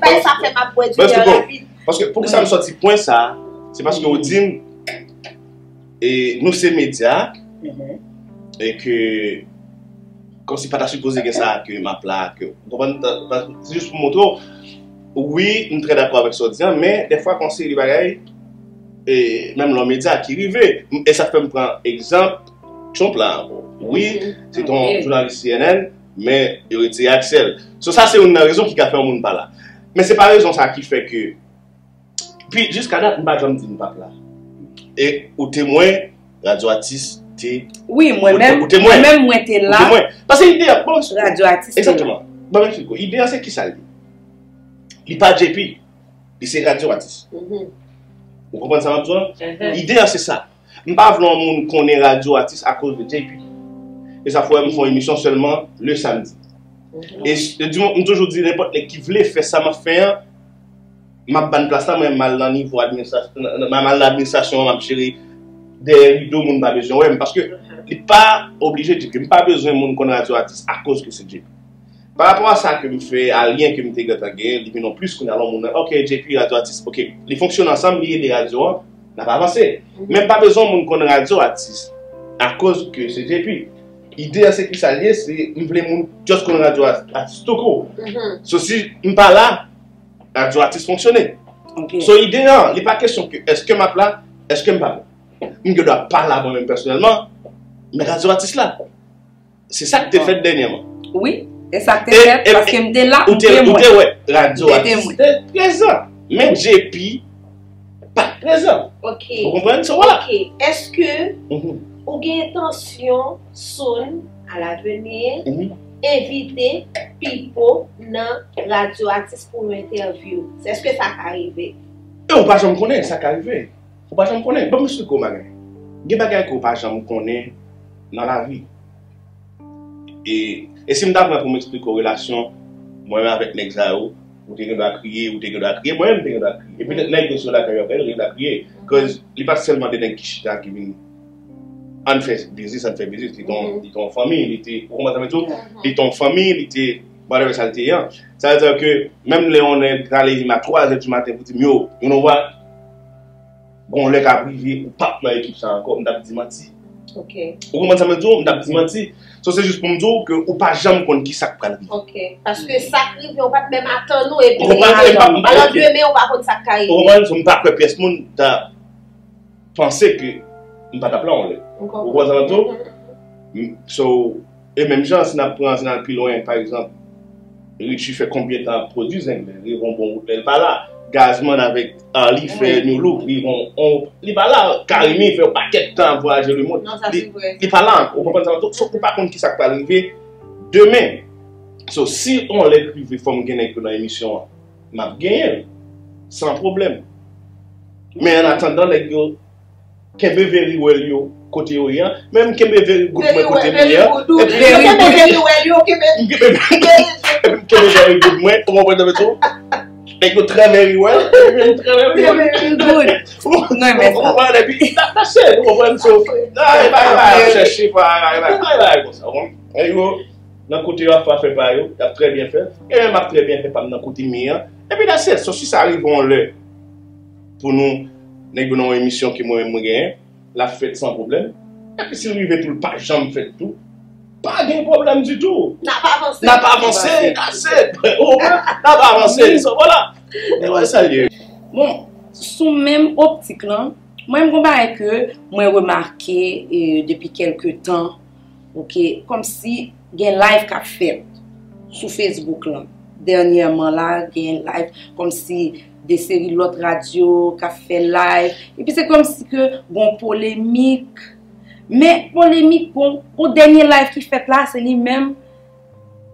bay sa fè m ap bwè di Best vè go. Rapid. Paske pou ki sa m sòti pwen sa, se paske ou di m e nou se medya Mhm. e ke kòmsi pa ta sipoze gen sa ke m ap la ke ou konprann ta- ta- se jis pou montre w wi m trè dakò avèk sa w di an men defwa konseye li bagay e menm lò medya ki rive e sa fè m pran egzanp Trump la ankò wi se ton jounalis C N N men yo retire aksè l so sa se youn nan rezon ki ka fè yon moun pa la men se pa rezon sa ki fè ke pi jiska dat m pa janm di m p ap la e ou temwen radyo atis Wi, mwen menm, mwen menm, mwen te la. Paske ide a, bon, radyo atis te la. Egzakteman. Ban m eksplike w. Ide a, se ki sa l ye? Li pa J P. Li se radyo atis. Ou konprann sa m ap di w lan? Ide a, se sa. M pa vle yon moun konnen radyo atis akoz de J P. E sa fè m fè yon emisyon sèlman le samdi. E s- di m, m toujou di nenpòt nèg ki vle fè sa m ap fè an, m ap ban plas la, mwen m al nan nivo administrasyon, m al nan administrasyon an, m ap jere dèyè rido, moun pa bezwen wè m, paske li pa oblije di ke m pa bezwen moun konn radyo atis akoz ke se J P. Pa rapò a sa ke m fè, a lyen ke m te gentan genyen, li vin yon plis kounye a lè yon moun, ok, J P radyo atis, ok, li fonksyone ansanm, li ede radyo an, n ap avanse. Men m pa bezwen moun konn radyo atis akoz ke se J P. Ide a se ki sa l ye, se m vle moun just konn radyo atis tou kou. So si m pa la, radyo atis fonksyone. So ide an, li pa kesyon ke èske m ap la, èske m p ap la. M gen dwa pa la mwen menm pèsonèlman, men radyo atis la. Se sa k te fèt dènyèman. Wi, e sa k te fèt, paske m te la, m te wè. Ou te wè radyo atis te prezan. Men J P pa t prezan. Ok. Ou konprann? So, vwala. Ok. Èske ou gen entansyon soon, à l'avenir, envite Pipo nan radyo atis pou yon entèvyou? Èske sa ka rive? E ou pa janm konnen, sa ka rive. Ou pa janm konnen. Ban m eksplike w yon bagay. Gen bagay ke ou pa janm konnen nan lavi. E, e si m ta pran pou m eksplike w relasyon mwen menm avèk nèg sa yo, ou te gen dwa kriye, ou te gen dwa kriye, mwen menm m te gen dwa kriye. E petèt nèg yo sou lakay yo aprè, yo te gen dwa kriye. Cause li pa t sèlman de nèg ki chita ki vin, ann fè biznis, ann fè biznis. Li te yon, li te yon fanmi, li te, ou konprann sa m di w? Li te yon fanmi, li te whatever sa l te ye an. Sa vle di ke menm lè yon nèg ta leve m a twa zè di maten pou di m, yo, you know what? Gon lè k ap rive, ou p ap nan ekip sa ankò, m t ap di manti. Ok. Ou konprann sa mwen di w? M t ap di manti. So, se jis pou m di w ke ou pa janm konn ki sa k pral rive. Ok. Paske sa k rive, ou pa t menm atann ou, epi li rive. Ou konprann? E m pa, m pa, alò, ok, demen, ou pa konn sa k ka rive. Ou konprann? So, m pa kwè pyès moun ta panse ke m pa t ap la yon lè. Ou konprann? Ou konprann sa mwen di w? So, e menm jan, si n ap pran, si n al pi lwen, pa egzanp, Richie fè konbyen tan ap pwodui Zenglen, rive yon bon bout lè, li pa la. Gazman avèk Arly fè New Look, rive yon, yon, li pa la. Carimi fè yon pakèt tan ap vwayaje lemonn. Non, sa se vre. Li pa la ankò. Ou konprann sa mwen di w? So, ou pa konn ki sa k pral rive demen. So, si yon lè k rive, fò m gen nèg yo nan emisyon an, m ap genyen l, san pwoblèm. Men an atandan, nèg yo kenbe very well yo kote yo ye an, men m kenbe very good mwen kote m ye an. Epi yo kenbe very well yo, kenbe, m kenbe, epi m kenbe very good mwen, ou konprann sa m di w? Nèg yo trè very well, epi m trè very good. Very good. Ou konprann? Epi, that, that's it, ou konprann? So, nan, e pa, e pa chèche, pa, e pa, e pa konsa, ou konprann? Nèg yo, nan kote yo ap fè afè pa yo, y ap trè byen fè. E mwen, m ap trè byen fè pa m nan kote m ye an. Epi that's it. So, si sa rive yon lè pou nou, nèg yo nan yon emisyon ke mwen menm mwen genyen, l ap fèt san pwoblèm. Epi si l rive tou, l pa janm fèt tou, pa gen pwoblèm ditou. N ap avanse. N ap avanse, that's it. Ou konprann? N ap avanse. So, vwala. E wè sa l ye. Bon, sou menm optik lan, mwen, m gon bagay ke mwen remake, e, depi kèlke tan, ok, kòmsi gen live k ap fèt sou Facebook lan. Dènyèman la, gen live kòmsi de seri lòt radyo k ap fè live. Epi se kòmsi ke gon polemik. Men polemik, gon, gon dènye live ki fèt la, se li menm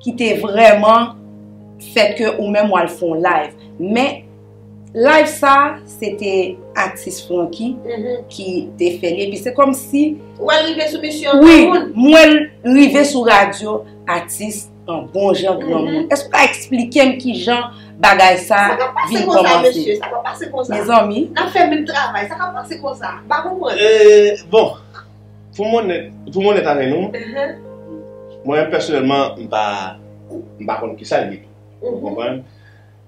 ki te vrèman fè ke ou menm w al fè yon live. Men, live sa, se te atis Francky ki te fè li. Epi se kòmsi, ou wè l rive sou misyon granmoun? Wi, m wè l rive sou radyo atis an bon jan granmoun. Èske w ka eksplike m ki jan bagay sa vin kòmanse? Sa pa pase konsa, mesye, sa pa pase konsa. Mezanmi. N ap fè menm travay, sa pa pase konsa. M pa konprann. E, bon, pou m onèt, pou m onèt avè nou, mwen, pèsonèlman, m pa, m pa konn ki sa l ye tou. Ou konprann?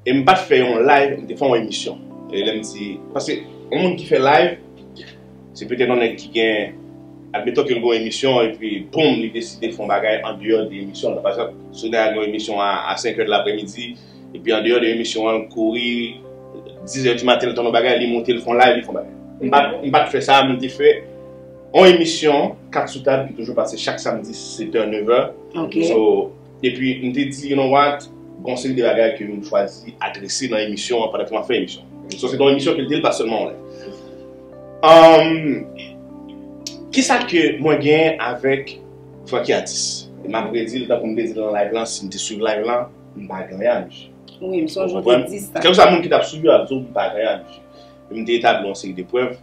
E m pa t fè yon live, m te fè yon emisyon. E lè m di, paske yon moun ki fè live, se petèt yon nèg ki gen, admeton ke l gen yon emisyon, epi boum, li deside fè yon bagay andeyò de emisyon an. Pa egzanp, si yon nèg gen yon emisyon a, a senk è de laprèmidi, epi andeyò de emisyon an, l kouri, dizè di maten, l tann yon bagay, li moute, l fè yon live, li fè yon bagay. M pa, m pa t fè sa, m te fè yon emisyon, Kat sou tab, ki toujou pase chak samdi, sèt è, nèf è. Ok. So, epi, m te di, you know what? Gon seri de bagay ke m chwazi adrese nan emisyon an pandan ke m ap fè emisyon. So, se te yon emisyon ke l te ye, l pa sèlman yon live. Um, Kisa ke mwen genyen avèk Francky Atis? E m ap redi l tankou m te di l nan live lan, si m te swiv live lan, m pa gen anyen a misye. Wi, m sonje Ou w te konprann? Di sa. Kèlkeswa moun ki t ap swiv yo ap di w m pa gen anyen a misye. E m te etabli yon seri de prèv.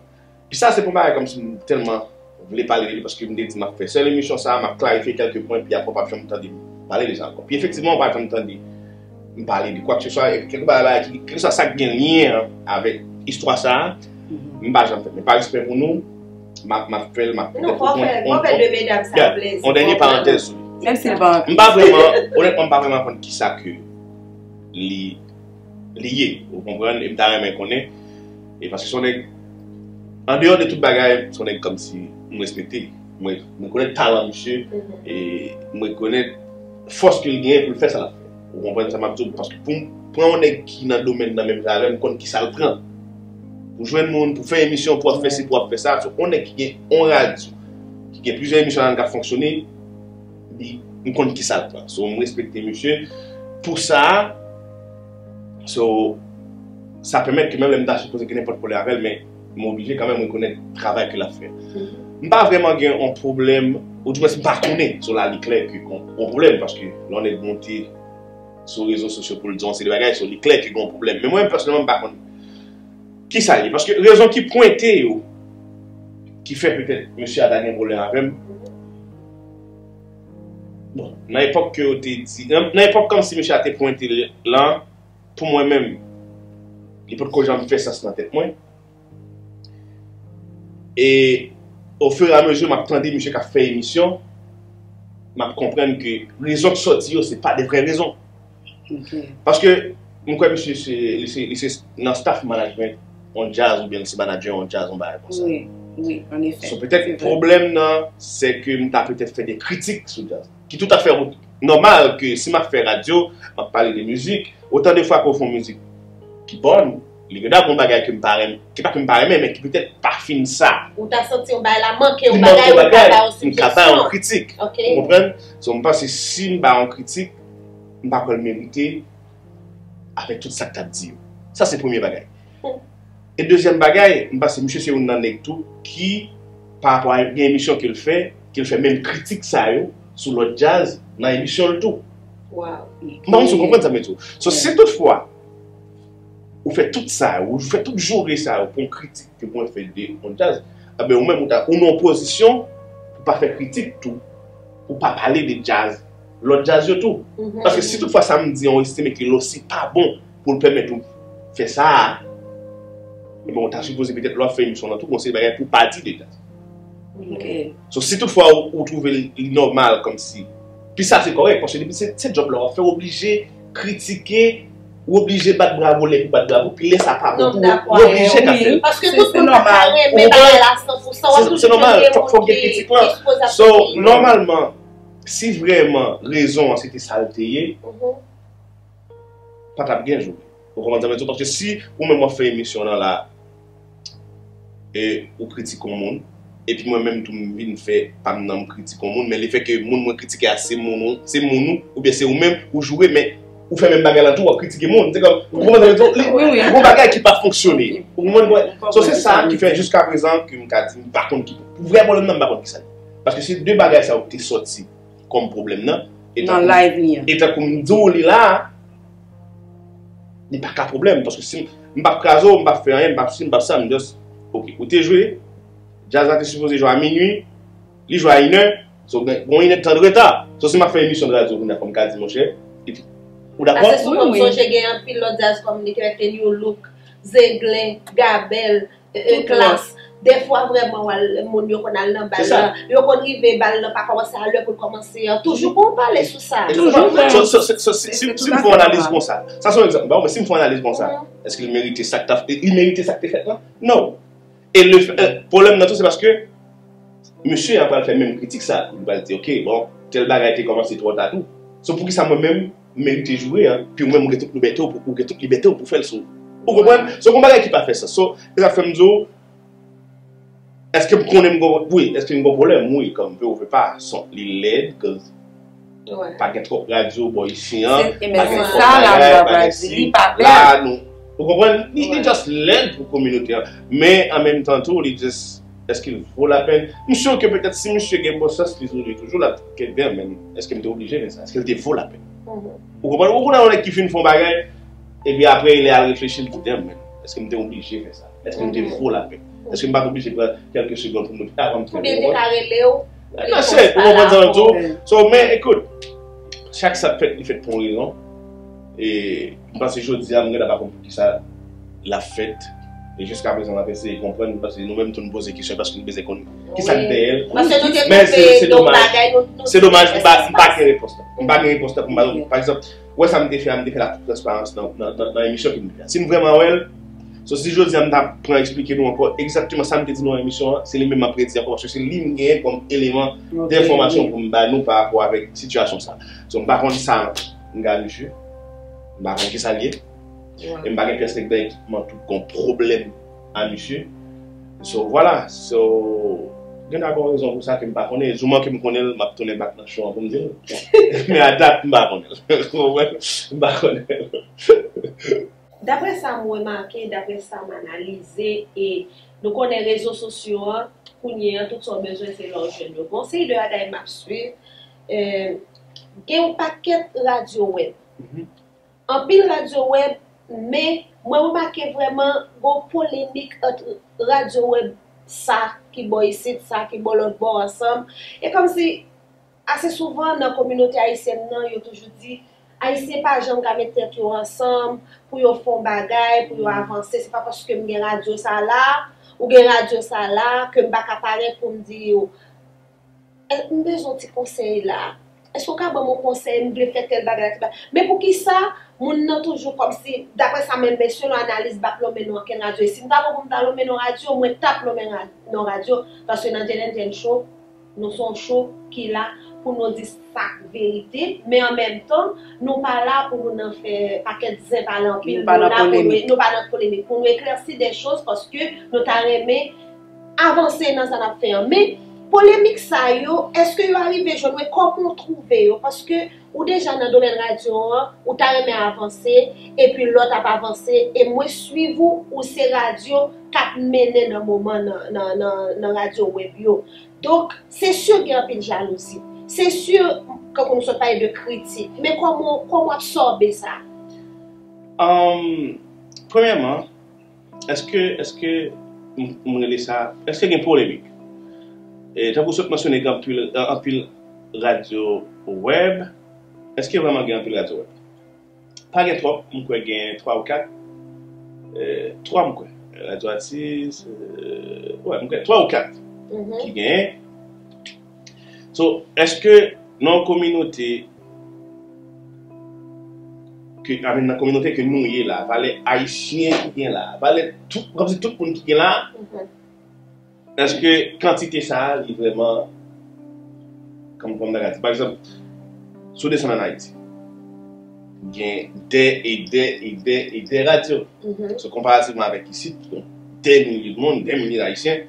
Pi sa se pou bagay kòmsi m tèlman vle pale de li paske m te di m ap fè sèl emisyon sa a, m ap klarifye kèlke pwen, pi apre w p ap janm tande m pale de sa ankò. Pi efektivman, w pa janm tande m pale de kwakseswa, e kèlke bagay ki, kèlkeswa sa k gen lyen an avèk istwa sa a, m pa janm fè. Men pa respè pou nou, m ap, m ap fè l, m ap Non, fò fè, fò fè de medam sa yo plezi. Yon dènye parantèz sou li. Menm si l pa anpil. M pa vrèman, onètman, m pa vrèman konn kisa ke li, li ye. Ou konprann? E m ta renmen konnen. E paske se yon nèg, an deyò de tout bagay, se yon nèg kòmsi m respekte. Mwen, mwen rekonèt talan misye. E mwen rekonèt fòs ke l genyen pou l fè sa l ap fè. Ou konprann sa m ap di w? Paske pou m pran yon nèg ki nan domèn nan menm jan avè m, m konn kisa l pran. Pou jwenn moun, pou fè emisyon, pou ap fè si, pou ap fè sa. So, yon nèg ki gen yon radyo, ki gen plizyè emisyon ladan l k ap fonksyone, li, m konn kisa l pran. So, m respekte misye pou sa a. So, sa pèmèt ke menm lè m ta sipoze gen nenpòt pwoblèm avè l, men m oblije kanmenm rekonèt travay ke l ap fè. M pa vrèman gen yon pwoblèm, oudimwens m pa konnen. So la, li klè ke gon, gon pwoblèm, paske lè yon nèg monte sou rezo sosyo pou l di yon seri de bagay, so li klè ke gon pwoblèm. Men mwen, pèsonèlman, m pa konn kisa l ye. Paske rezon ki pwente yo, ki fè petèt mesye a ta gen pwoblèm avè m, bon, nan epòk ke yo te di, nan, nan epòk kòmsi mesye a te pwente l lan, pou mwen menm, li potko janm fè sans nan tèt mwen. E ofiramezi m ap tande misye k ap fè emisyon, m ap konprann ke rezon k sòti yo, se pa de vrè rezon. Paske m kwè misye se, li se, li se nan staff management yon djaz oubyen li se manadjè yon djaz, yon bagay konsa. Wi, wi, an efè. So petèt pwoblèm nan, se ke m ta petèt fè de kritik sou djaz. Ki toutafè nòmal ke si m ap fè radyo, m ap pale de mizik, otan de fwa ke w fè yon mizik ki bòn, li gen dwa gon bagay ke m pa renmen, ki pa ke m pa renmen, men ki petèt pa fin sa. Ou ta santi yon bagay la manke, yon bagay ou ka ba yon sijestyon. M ka ba yon kritik. Ou konprann? So, m panse si m ba yon kritik, m pa kwè l merite avèk tout sa k t ap di yo. Sa se premye bagay. E dezyèm bagay, m panse misye se youn nan nèg tou ki, pa rapò a gen emisyon ke l fè, ke l fè menm kritik sa yo sou lòt djaz nan emisyon l tou. M pa konn si w konprann sa m vle di w. So, si toutfwa ou fè tout sa yo, ou fè tout joure sa yo pou yon kritik ke mwen fè de yon djaz, enben ou menm ou ta, ou nan yon pozisyon pou pa fè kritik tou, pou pa pale de djaz, lòt djaz yo tou. Paske si toutfwa sa m di an, ou estime ke l osi pa bon pou l pèmèt ou fè sa a, enben ou ta sipoze petèt lè w ap fè emisyon w lan tou, gon seri bagay pou w pa di de djaz. So, si toutfwa ou, ou twouve li nòmal kòmsi, pi sa se kòrèk, paske depi se, se djòb la w ap fè, w oblije kritike, ou oblije bat bravo lè pou bat bravo, pi lè sa pa bon pou ou, ou oblije ka fè l. Paske tout moun pa ka renmen bagay la san pou san, w ap toujou gen moun ki ekspoze ap fè. So, nòmalman, si vrèman rezon an se te sa l te ye, pa t ap gen jou. Ou konprann sa m vle di w? Paske si ou menm w ap fè emisyon nan la, e ou kritike yon moun, epi mwen menm tou m vin fè pa m nan m kritike yon moun, men lefètke moun mwen kritike a se moun ou, se moun ou, oubyen se ou menm, ou joure, men ou fè menm bagay la tou, w ap kritike moun. Se kòm, ou konprann sa m vle di w? Li, gon bagay ki pa fonksyone. Ou konprann mwen? So se sa ki fè jiskaprezan ke m ka di m pa konn ki, pou vrè pwoblèm nan m pa konn ki sa l ye. Paske se de bagay sa yo ki te sòti kòm pwoblèm nan. Nan live li an. E tankou m di w li la a, li pa ka pwoblèm, paske si m, m p ap kraze w, m p ap fè anyen, m p ap si, m p ap sa, m just, ok, ou te jwe, djaz la te sipoze jwe a minui, li jwe a inè, so gen yon inèdtan de reta. So si m ap fè emisyon de radyo kounye a, fò m ka di, monchè, epi, ou dakò? Pase souvan m sonje gen anpil lòt djaz kòm li te New Look, Zenglen, Gabèl, Klass. Dèfwa vrèman w al, moun yo konn al nan bal la, yo konn rive bal la pa kòmanse a lè pou l kòmanse an. Toujou pou w pale sou sa. Si m fè yon analiz konsa, sa se yon egzanp, m ba w, men si m fè yon analiz konsa, èske li merite sa k ta, li merite sa k te fèt lan? Non. E le, pwoblèm nan tou se paske mesye a pral fè menm kritik sa, li pral di, ok, bon, tèl bagay te kòmanse twò ta tou. So poukisa mwen menm m merite joure a, pi ou menm ou gen tout libète w pou, ou gen tout libète w pou fè l sou. Ou konprann? So gon bagay ki pa fè sans. So e sa k fè m di w, èske m konnen m gon, wi, èske m gon pwoblèm? Wi, kòm ve ou ve pa, son li lèd, cause pa gen twòp radyo bò isi an, pa gen twòp bagay, pa gen si, la nou, ou konprann? Li, li just lèd pou kominote an. Men an menm tan tou, li just Est-ce qu'il vaut la peine? M si ke petèt si misye gen bon sans li toujou, li toujou l ap ke damn, men èske m te oblije fè sa? Èske l te vo lapèn? Ou konprann? Ou konn yon nèg ki fin fè yon bagay, epi apre li al reflechi, li di damn, men èske m te oblije fè sa? Èske m te vo lapèn? Èske m pa t oblije pran kèlke segonn pou m avan m fè l? Ou konprann? Nan se, ou konprann sa m di w? So, men ekout, chak sa k fèt, li fèt pou yon rezon. E m panse jodi a, m gentan pa konn poukisa l ap fèt. E jiska prezan, m ap eseye konprann, paske nou menm tou n poze kesyon, paske n bezwen konn kisa k dèyè l. Paske nou te twouve yon bagay, nou, nou se domaj, m pa, m pa gen repons la. M pa gen repons la pou m ba nou. Pa egzanp, ou wè sa m te fè a, m te fè l ak tout transparans nan, nan, nan, nan emisyon ke m te fè a. Si n vrèman wè l, so si jodi a m ta pran eksplike nou ankò egzakteman sa m te di nou nan emisyon an, se li menm m ap redi ankò, paske se li m genyen kòm eleman denfòmasyon pou m ba nou pa rapò avèk sitiyasyon sa. So, m pa konn sa m gade misye. M pa konn kisa l ye. E m pa gen pyès nèg nan ekipman tout gon pwoblèm a misye. So, vwala. So, gen dabò rezon pou sa ke m pa konnen. Jouman ke m konnen l, m ap tounen back nan show an pou m di l. Men a dat, m pa konnen l. Ou konprann? M pa konnen l. Daprè sa m remake, daprè sa m analize, e nou konnen rezo sosyo an, kounye a, tout sa w bezwen, se la w jwenn yo. Gon seri de bagay m ap swiv. Eh, gen yon pakèt radyo wèb. Anpil radyo wèb, men mwen remake vrèman gon polemik ant radyo wèb sa ki bò isit, sa ki bò lòt bò ansanm. E kòmsi, ase souvan nan kominote ayisyèn nan, yo toujou di, Ayisyen pa janm ka met tèt yo ansanm pou yo fè yon bagay, pou yo avanse. Se pa paske m gen radyo sa la, ou gen radyo sa la, ke m pa ka parèt pou m di yo, "Eh, m bezwen yon ti konsèy la. Èske w ka ban m yon konsèy? M vle fè tèl bagay, tèl bagay." Men poukisa moun nan toujou kòmsi, daprè sa menm mesye, nou analiz, p ap lonmen non ankenn radyo. E si m ta bon pou m ta lonmen non radyo, mwen t ap lonmen ra-, non radyo. Paske nan Jennenjenn Show, nou se yon show ki la pou nou di sa k verite, men an menm tan, nou pa la pou nou nan fè pakèt zen pale anpil, nou la pou nou, nou pa nan polemik, pou nou eklèsi de choz, paske nou ta renmen avanse nan sa n ap fè an. Men, polemik sa yo, èske yo arive jwenn ou e kòman w twouve yo? Paske ou deja nan domèn radyo an, ou ta renmen avanse, epi lòt ap avanse, e mwen swiv ou, ou se radyo k ap mennen nan moman nan, nan, nan, nan radyo wèb yo. Donk, se si gen anpil jalouzi. Se si, kankou nou sot pale de kritik. Men kòman, kòman w absòbe sa? Ahn, premyèman, èske, èske m, m rele sa, èske gen polemik? E tankou w sot mansyone gen anpil, anpil radyo wèb, èske vrèman gen anpil radyo wèb? Pa gen twòp, m kwè gen twa ou kat. Eh, twa m kwè. Radyo Atis, eh, wè, m kwè twa ou kat ki genyen. So, èske nan yon kominote ke, I mean, nan kominote ke nou ye la, valè ayisyen ki gen la, valè tout, kòmsi tout moun ki gen la, èske kantite sa a, li vrèman, kòm, kòm bagay, pa egzanp, si w desann ann Ayiti, gen dè e dè e dè e dè radyo. So, konparativman avèk isit, gen dè milye moun, dè milye Ayisyen.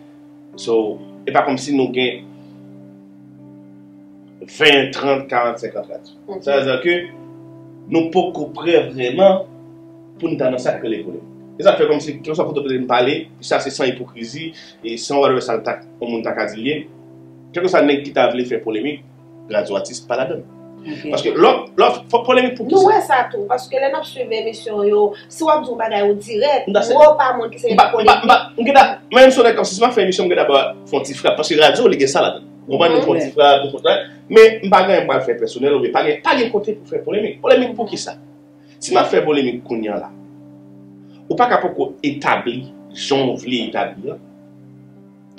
So, e pa kòmsi nou gen ven, trant, karant, senkant radyo. Sa vle di ke nou poko prè vrèman pou n ta nan sa k rele polemik. E sa k fè kòmsi, kèlkeswa kote w tande m pale, sa se san ipokrizi, e san whatever sa l ta, yon moun ta ka di l ye. Kèlkeswa nèg ki ta vle fè polemik, Radyo Atis pa ladan l. Paske lè w, lè w fè polemik pou ki sa? Nou wè sa tou, paske lè n ap swiv emisyon yo, si w ap di yon bagay ou dirèk, ou pa moun ki se polemik. M pa, m pa, m pa, m gentan, menm si w nèg kòmsi si m ap fè emisyon, m gentan ba fè yon ti frap, paske radyo, li gen sa ladan l. Ou konprann, nou fè yon ti frap, nou fè yon ti frap. Men m pa gen anyen m pral fè pèsonèl, oubyen pa gen, pa gen kote pou fè polemik. Polemik pou ki sa? Si m ap fè polemik kounye a la, ou pa ka poko etabli jan w vle etabli an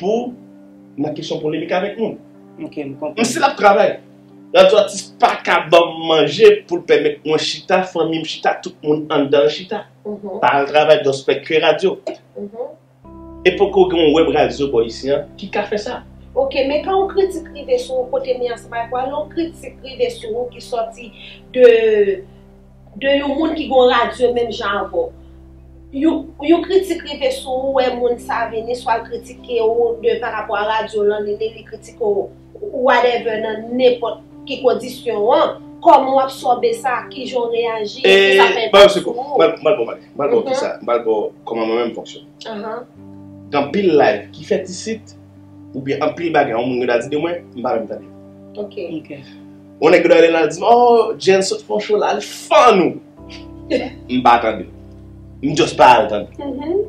pou nan kesyon polemik avèk moun. Ok, m konprann. M si l ap travay. Radyo Atis pa ka ban m manje pou l pèmèt mwen chita, fanmi m chita, tout moun anndan l chita. Pa al travay, just fè ke radyo. E poko gen yon wèb radyo bò isi an ki ka fè sa. Ok, men kan yon kritik rive sou ou, kote m ye ansanm avèk ou a, lè yon kritik rive sou ou ki sòti de, de yon moun ki gen yon radyo menm jan avè w. Yon, yon kritik rive sou ou, ou wè moun sa vini, swa l kritike ou de pa rapò a radyo lan, li, li, li kritike ou, whatever, nan nenpòt ki kondisyon an, kòman w absòbe sa, kijan w reyaji, èske sa fè enpak sou ou? M al, m al ba w, m al ba w kisa, m al ba w kòman mwen menm m fonksyone. Gen anpil live ki fèt isit, oubyen anpil bagay yon moun gen dwa di de mwen, m pa menm tande. Ok. Ok. Yon nèg gen dwa rele m al di m, oh, Jens sot fè yon show la, l fann ou. M pa tande. M just pa al tande. Mhm.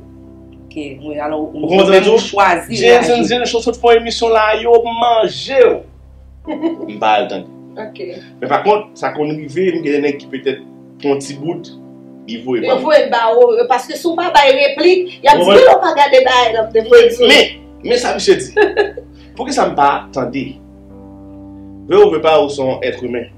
Ok, wi, alò, ou, ou konprann sa m di w? Chwazi Jens reyaji. Jens sot fè yon emisyon la, yo manje w. M pa al tande. Ok. Men pa kont, sa konn rive, m gen de nèg ki petèt pran ti bout, li voye ba m. Yo voye ba ou, paske si w pa bay replik, y ap di, ou pa gade bagay la, m te voye di. Men, men sa misye di. Poukisa m pa tande? Vle ou vle pa, ou se yon èt imen.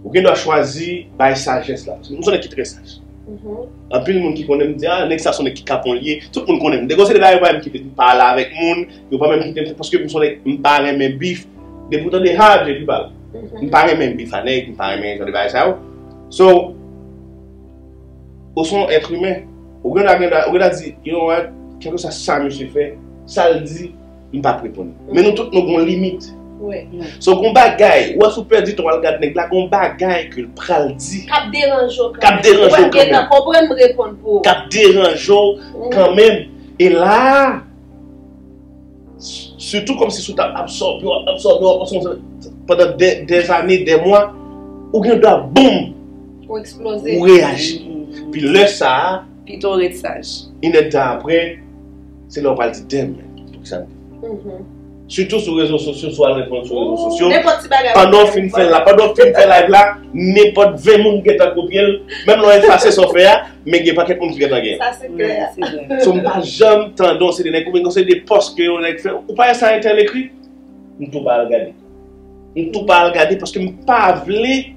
Ou gen dwa chwazi bay sajès la. Paske m se yon nèg ki trè saj. Mhm. Anpil moun ki konnen m di, ah, nèg sa se yon nèg ki kapon li ye. Tout moun konnen m. Depi se de bagay pa m kite m pale avèk moun, yo pa menm kite m, paske m se yon nèg, m pa renmen bif. Depi w tande ha, depi pale. Mhm. M pa renmen bif a nèg, m pa renmen jan de bagay sa yo. So, ou se yon èt imen. Ou gen dwa, gen dwa, ou gen dwa di, you know what, kèlkeswa sa misye fè, sa l di, m p ap reponn. Men nou tout nou gon limit. Wi. So, gon bagay, ou wè si w pèdi tan w al gad nèg la, gon bagay ke l pral di. K ap deranje w kanmenm. K ap deranje w kanmenm. Ou pral gentan konprann m reponn pou ou. K ap deranje w kanmenm. E la, sitou kòmsi si w t ap absòbe, w ap absòbe, w ap absòbe pandan dè, dè zane, dè mwa, ou gen dwa boum! Ou eksploze. Ou reyaji. Pi lè sa a, pito w ret saj. Inèdtan apre, se lè w pral di, damn, man, poukisa m te fè? Mhm. Sitou sou rezo sosyo, si w al reponn sou rezo sosyo. Nenpòt ti bagay. Pandan w fin fè la, pandan w fin fè live la, nenpòt ven moun gentan kopye l. Menm lè w efase sa w fè a, men gen pakèt moun ki gentan gen. Sa se klè. Wi, se vre. So, m pa janm tande yon seri de nèg, oubyen yon seri de pòs ke yon nèg fè. Ou pa wè sa entèl ekri? M tou pa al gade. M tou pa al gade paske m pa vle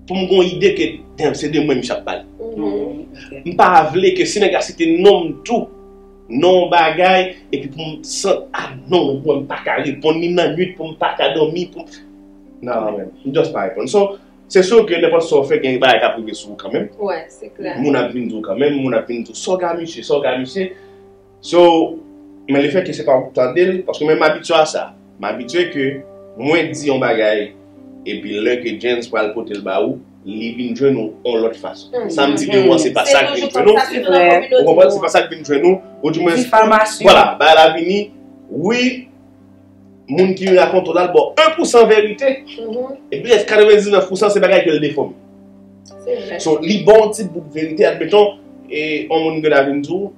pou m gon ide ke, damn, se de mwen misye ap pale. Mhm. M pa vle ke si nèg la site non m tou, non yon bagay, epi pou m santi, ah non, mwen m pa ka reponn, ni nan nuit pou m pa ka dòmi, pou m, non, man, m just pa reponn. So, se sur ke nenpòt sa w fè, gen bagay k ap rive sou ou kanmenm. Wi, se klè. Moun ap vin di w kanmenm, moun ap vin di w, sa w gen misye, sa w gen misye. So, men lefètke se pa ou k tande l, paske mwen m abitye a sa. M abitye ke mwen di yon bagay, epi lè ke Jens pral pote l ba ou, li vin jwenn ou yon lòt fason. Mhm. Sa m di de ou an, se pa sa k vin jwenn ou. Ou konprann? Se pa sa k vin jwenn ou. Ou di mwen, vwala, bagay la vini, wi, moun ki rakonte w la, l ba w en pousan verite, epi rès katrevendiznèf pousan se bagay ke l defòme. Se vre. So, li ba w yon ti bout verite, admeton, e yon moun gen dwa vin di w,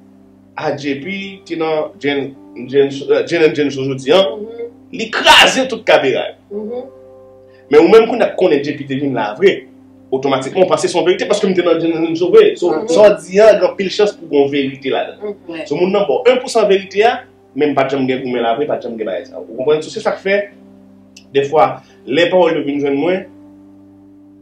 a J P te nan Jens, Jens, eh, Jens and Jens jodi an, li kraze tout kamera yo. Mhm. Men ou menm kounye a konnen J P te vin la vre, otomatikman ou panse se yon verite paske m te nan Jens and Jens vre. So, sa w di an, gen anpil chans pou gen yon verite ladan. Mhm. So, moun nan ba w en pousan verite a, men m pa t janm gen goumen la vre, pa t janm gen bagay sa. Ou konprann? So, se sa k fè, defwa, lè pawòl yo vin jwenn mwen,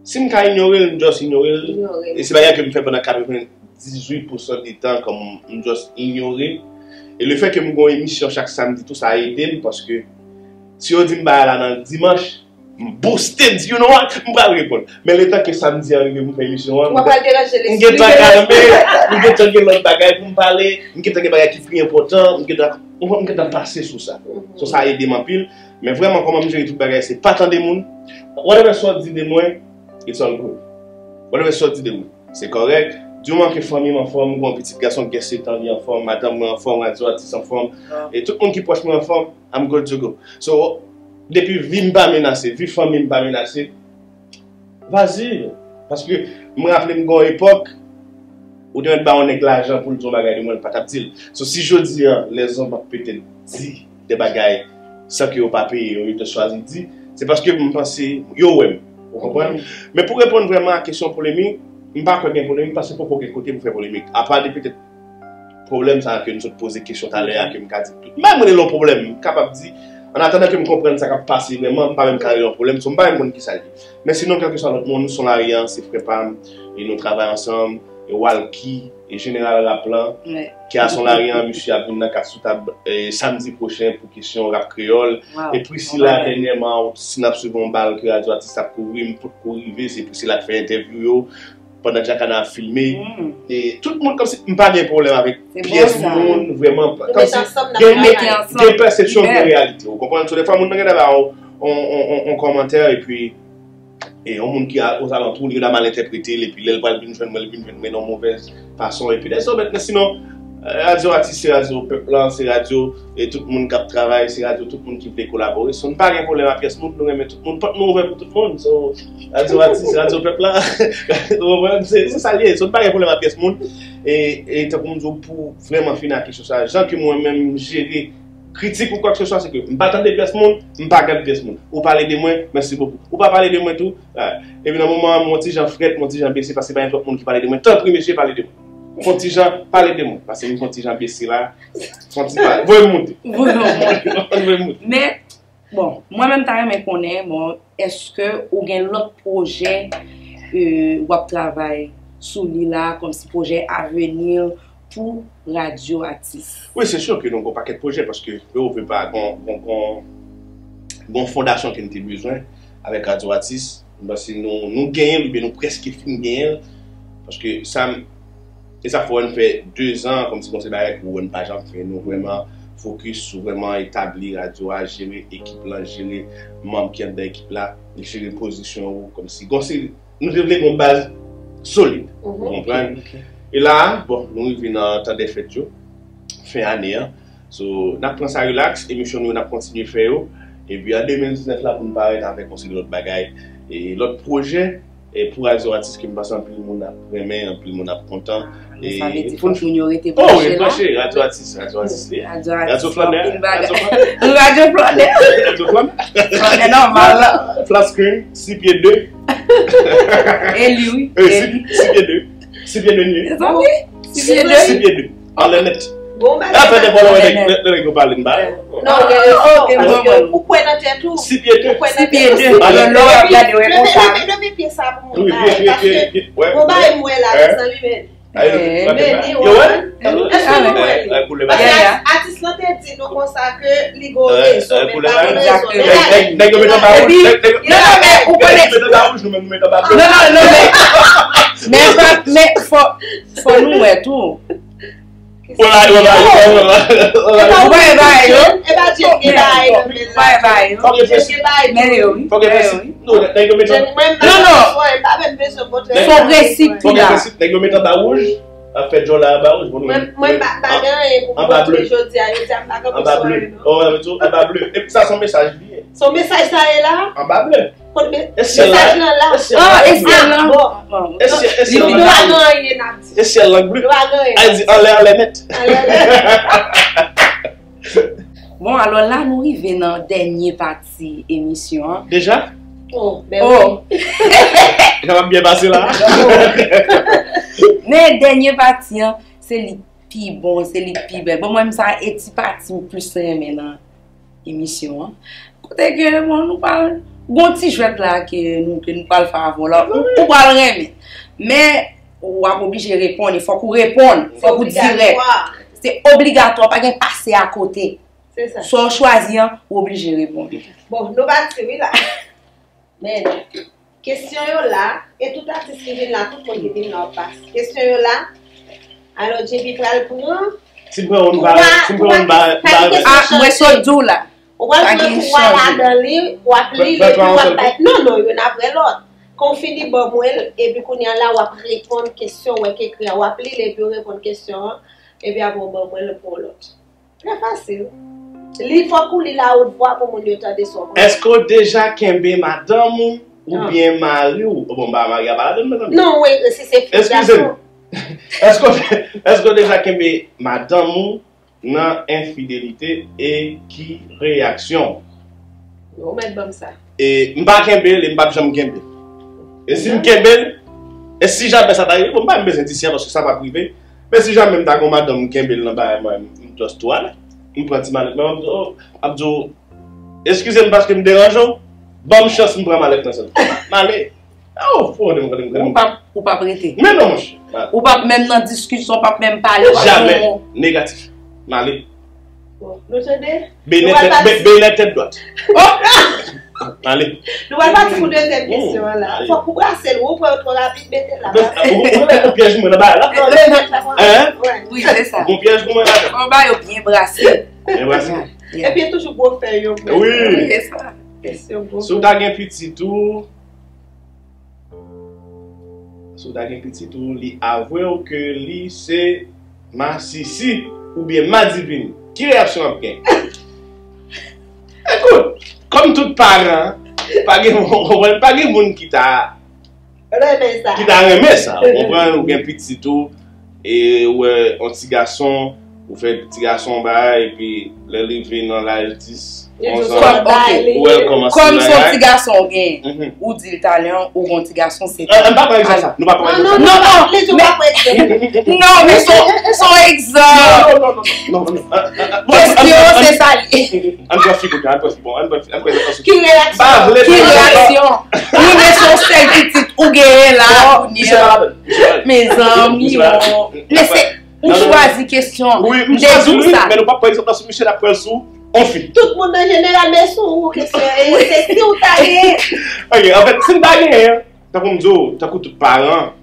si m ka inyore l, m just inyore l. Inyore l. E se bagay ke m fè pandan katrevendizuit pousan de tan, kòm m just inyore l. E lefètke m gon emisyon chak samdi, tou sa ede m, paske si yo di m bagay la nan dimanch, m booste, m di, you know what, m pral reponn. Men letan ke samdi an rive pou m fè emisyon an, m gentan kalme, m gentan gen lòt bagay pou m pale, m gentan gen bagay ki pi enpòtan, m gentan, m gentan pase sou sa. So sa ede m anpil. Men vrèman, kòman m jere tout bagay, se pa tande moun. Whatever sa w di de mwen, it's all good. Whatever sa w di de mwen, se kòrèk. Du moment ke fanmi m anfòm, m gon pitit gason ki gen sèt an, li anfòm, madanm mwen anfòm, radyo atis anfòm, e tout moun ki pwòch mwen anfòm, I'm good to go. So, depi vi m pa menase, vi fanmi m pa menase, vas-y. Paske m raple m gen yon epòk, ou te mèt ba yon nèg lajan pou l di yon bagay de mwen, l pa t ap di l. So, si jodi an, lèzòm ap petèt di de bagay san ke yo pa peye yo, yo te chwazi di, se paske m panse yo wè m. Ou konprann? Men pou reponn vrèman a kesyon polemik, m pa kwè gen polemik paske poko gen kote pou fè polemik. Apa de petèt pwoblèm sa a ke m sot poze kesyon talè a ke m ka di tout. M pa menm rele l yon pwoblèm, m kapab di, an atandan ke m konprann sa k ap pase vrèman, m pa menm ka rele l yon pwoblèm, so m pa menm konn kisa l ye. Men sinon, kèlkeswa lòt moun, Son Lari an, se frè pa m, e nou travay ansanm, e Walky, e jeneral rap lan, Kè a Son Lari an, misye ap vin nan Kat Sou Tab, e, samdi pwochen pou kesyon rap kreyòl. E Priscilla, dènyèman, si n ap swiv yon bal ke radyo atis ap kouvri, m potko rive, se Priscilla k fè entèvyou yo. Pandan Djakana ap filme, e tout moun kòmsi m pa gen pwoblèm avèk pyès moun, vrèman, kòmsi gen, gen pèsepsyon, gen reyalite, ou konprann? So, defwa, moun nan gen dwa ba w on, on, on, on kòmantè, epi, e yon moun ki a, ozalantou, li gen dwa mal entèprete l, epi lè l pral vin jwenn mwen, li vin jwenn mwen nan yon movèz fason, epi dèzòmèt, men sinon, Radyo Atis se radyo pèp la, se radyo e tout moun k ap travay, se radyo tout moun ki vle kolabore. So, nou pa gen pwoblèm ak pyès moun, nou renmen tout moun, pòt nou ouvè pou tout moun. So, Radyo Atis, radyo pèp la. Ou konprann? Se se sa l ye. So, nou pa gen pwoblèm ak pyès moun. E, e tankou m di w, pou vrèman fini ak kesyon sa, jan ke mwen menm m jere kritik ou kwakeseswa, se ke m pa tande pyès moun, m pa gad pyès moun. Ou pale de mwen, mèsi bokou. Ou pa pale de mwen tou, ah, epi nan moman an, m yon ti jan frèt, m yon ti jan bese, paske pa gen twòp moun ki pale de mwen. Tanpri, mesye, pale de mwen. Fè yon ti jan pale de mwen, paske m fè yon ti jan bese la. Fè yon ti pale. Voye m moute. Voye m moute. Voye m moute. Men, bon, mwen menm ta renmen konnen, bon, èske ou gen lòt pwojè, euh, w ap travay sou li la, kòmsi pwojè avni pou Radyo Atis? Wi, se si ke nou gen yon pakèt pwojè, paske vle ou vle pa, gon, gon, gon, gon fondasyon ke n te bezwen avèk Radyo Atis. M panse nou, nou genyen l, oubyen nou prèske fin genyen l. Paske sa, e sa fè wè n fè dezan, kòmsi gon seri bagay ke wè n pa janm fè. Nou vrèman fokis sou vrèman etabli radyo a, jere ekip lan, jere manm ki anndan ekip la, jere pozisyon yo, kòmsi gon seri, nou te vle gon baz solid, ou konprann? E la, bon, nou rive nan tan dè fèt yo, fen ane an. So, n ap pran sa rilaks, emisyon nou yo n ap kontinye fè yo. Epi an de mil diznèf la, pou n parèt avèk yon seri lòt bagay, e lòt pwojè, e pou Radyo Atis ke m panse anpil moun ap renmen, anpil moun ap kontan. E sa vle di fòk moun yo rete branche la. Oh, rete branche, Radyo Atis, Radyo Atis li. Radyo Atis, radyo flannè, radyo flannè. Radyo flannè. Radyo flannè. Flannè nòmal la. Flat screen, sis pye de. E li, wi. Sis pye de. Sis pye de nwi. Mezanmi, sis pye de. Sis pye de. Anlè nèt. Bon, ba, la fè de bòlò, lè nèg yo pale m ba. Non, gen rezon, paske ou kwè nan tèt ou. Sis pye de. Ou kwè nan tèt ou. Alò, lè w ap gade, wè konsa. Leve, leve pye sa pou mwen, paske bon bagay m wè la, mezanmi, men. Men, ni wè. Èske nou wè li? Paske atis lan te di nou konsa ke li gen rezon, men pa gen rezon. Nèg yo met anba wouj. Epi, non, non, men ou konnen. Nèg yo met anba wouj, nou menm nou met anba ble. Non, non, non, men, men, men fò, fò nou wè tou. Ou pa wè bagay yo? E pa Jane gen bagay nan men l la. Fòk reflechi. Fòk reflechi. Non, nèg yo met anba. Non, non. Fò reflechi la. Nèg yo met anba wouj. Ap fè djòlè anba wouj, bon, nou menm. Mwen, mwen pa, pa gen anyen pou m kontre jodi a, yo di a m pa kanpe sou anyen, non. Anba ble. Oh, anba ble. Epi sa se yon mesaj li ye. Se yon mesaj sa ye la? Anba ble. Kot me-, mesaj lan la? E syèl la. Ah, e syèl la. Bon. E syèl, e syèl la. Nou pa gen anyen n ap di. E syèl la ble. Nou pa gen anyen. Ay di anlè, anlè nèt. Anlè, anlè. Bon, alò la nou rive nan dènye pati emisyon an. Deja? Oh, ben wi. Jan m ap byen pase la. Men dènye pati an, se li k pi bon, se li k pi bèl. Bon, mwen menm sa e ti pati m plis renmen nan emisyon an. Kote ke, bon, nou pral, gon ti jwèt la ke nou, ke nou pral fè avè w la, ou, ou pral renmen. Men, w ap oblije reponn, e fòk ou reponn, fòk ou dirèk. Se obligatwa, pa gen pase akote. Se sa. Sa w chwazi an, ou oblije reponn. Bon, nou pati wi la. Men, kesyon yo la, e tout atis ki vin la, tout moun ki vin la, w ap pase. Kesyon yo la, alò J P pral pran. Si m pran yon, m pa, si m pran yon, m pa, m pa. Ah, mwen sot di w la. Ou pral pran twa ladan li, w ap li l, epi w ap bay. Non, non, youn apre lòt. Kan w fini ban mwen l, epi kounye a la, w ap reponn kesyon, w wè k ekri a, w ap li l, epi w reponn kesyon an, epi apre w ban mwen l pou yon lòt. Trè fasil. Li, fòk ou li l a wot vwa pou moun yo tande sa w pral. Èske w deja kenbe madanm ou oubyen mari w? Bon, m pa mari a pa ladann, mezanmi. Non, wi, si se fi, gason. Èske, èske, èske w deja kenbe madanm ou nan enfidelite e ki reyaksyon w? Ou mèt ban m sa. E m pa kenbe l e m p ap janm kenbe l. E si m kenbe l, e si jamè sa ta rive, bon, m pa menm bezwen di si a paske sa p ap rive. Men si jamè m ta gen yon madanm, m kenbe l nan bagay mwen, m just tou ale. M pran ti malèt mwen, m di, oh, m ap di w, eskize m paske m deranje w, ban m chans m pran malèt lan sèlman. M ale. Oh, fò de m gade m gade. Ou p ap, ou p ap rete. Men non, monchè. Ou p ap menm nan diskisyon, ou p ap menm pale, ou p ap. Jamè. Negatif. M ale. Bon, nou tande? Benè tèt, be-, benè tèt dwat. Oh! M ale. Nou pral pati pou dezyèm kesyon an la. Fòk ou brase l, ou pran yo twò rapid, mete l la. Ou, ou, ou pyèj mwen nan bagay la. Hein? Wi, se sa. Ou pyèj pou mwen la. Fò ba yo byen brase. Byen brase. Epi toujou gwo fèy yo. Wi. Se sa. Kesyon gwo. Si w ta gen pitit ou, Si w ta gen pitit ou, li avwe w ke li se Masisi oubyen madivin? Ki reyaksyon w ap gen? Ekout, kòm tout paran, pa gen, pa gen moun ki ta Renmen sa. Ki ta renmen sa. Ou konprann, ou gen pitit ou, e ou wè yon ti gason, ou fè ti gason yon bagay, epi lè l rive nan laj dis, onz an, ou wè l kòmanse. Kòm se yon ti gason ou gen, ou di l talè an, ou gen yon ti gason, se. An pa pran egzanp sa. Nou pa pran egzanp sa. Non, non, non, non, men se yon egzanp. Non, non, non, non. Kesyon, se sa li ye. Ann pran figi, ann pran figi, bon, ann pran figi. Ki reyaksyon? Ki reyaksyon? Wi, men se yon sèl pitit ou genyen la kounye a. Mezanmi, bon. Men se, ou chwazi kesyon. Wi, m chwazi, wi, men nou pa pran egzanp la sou misye, n ap pran l sou on fi. Tout moun nan jeneral, men sou ou kesyon. E se si ou ta genyen. Ok, anfèt, si m ta genyen, tankou m di w, tankou tout paran,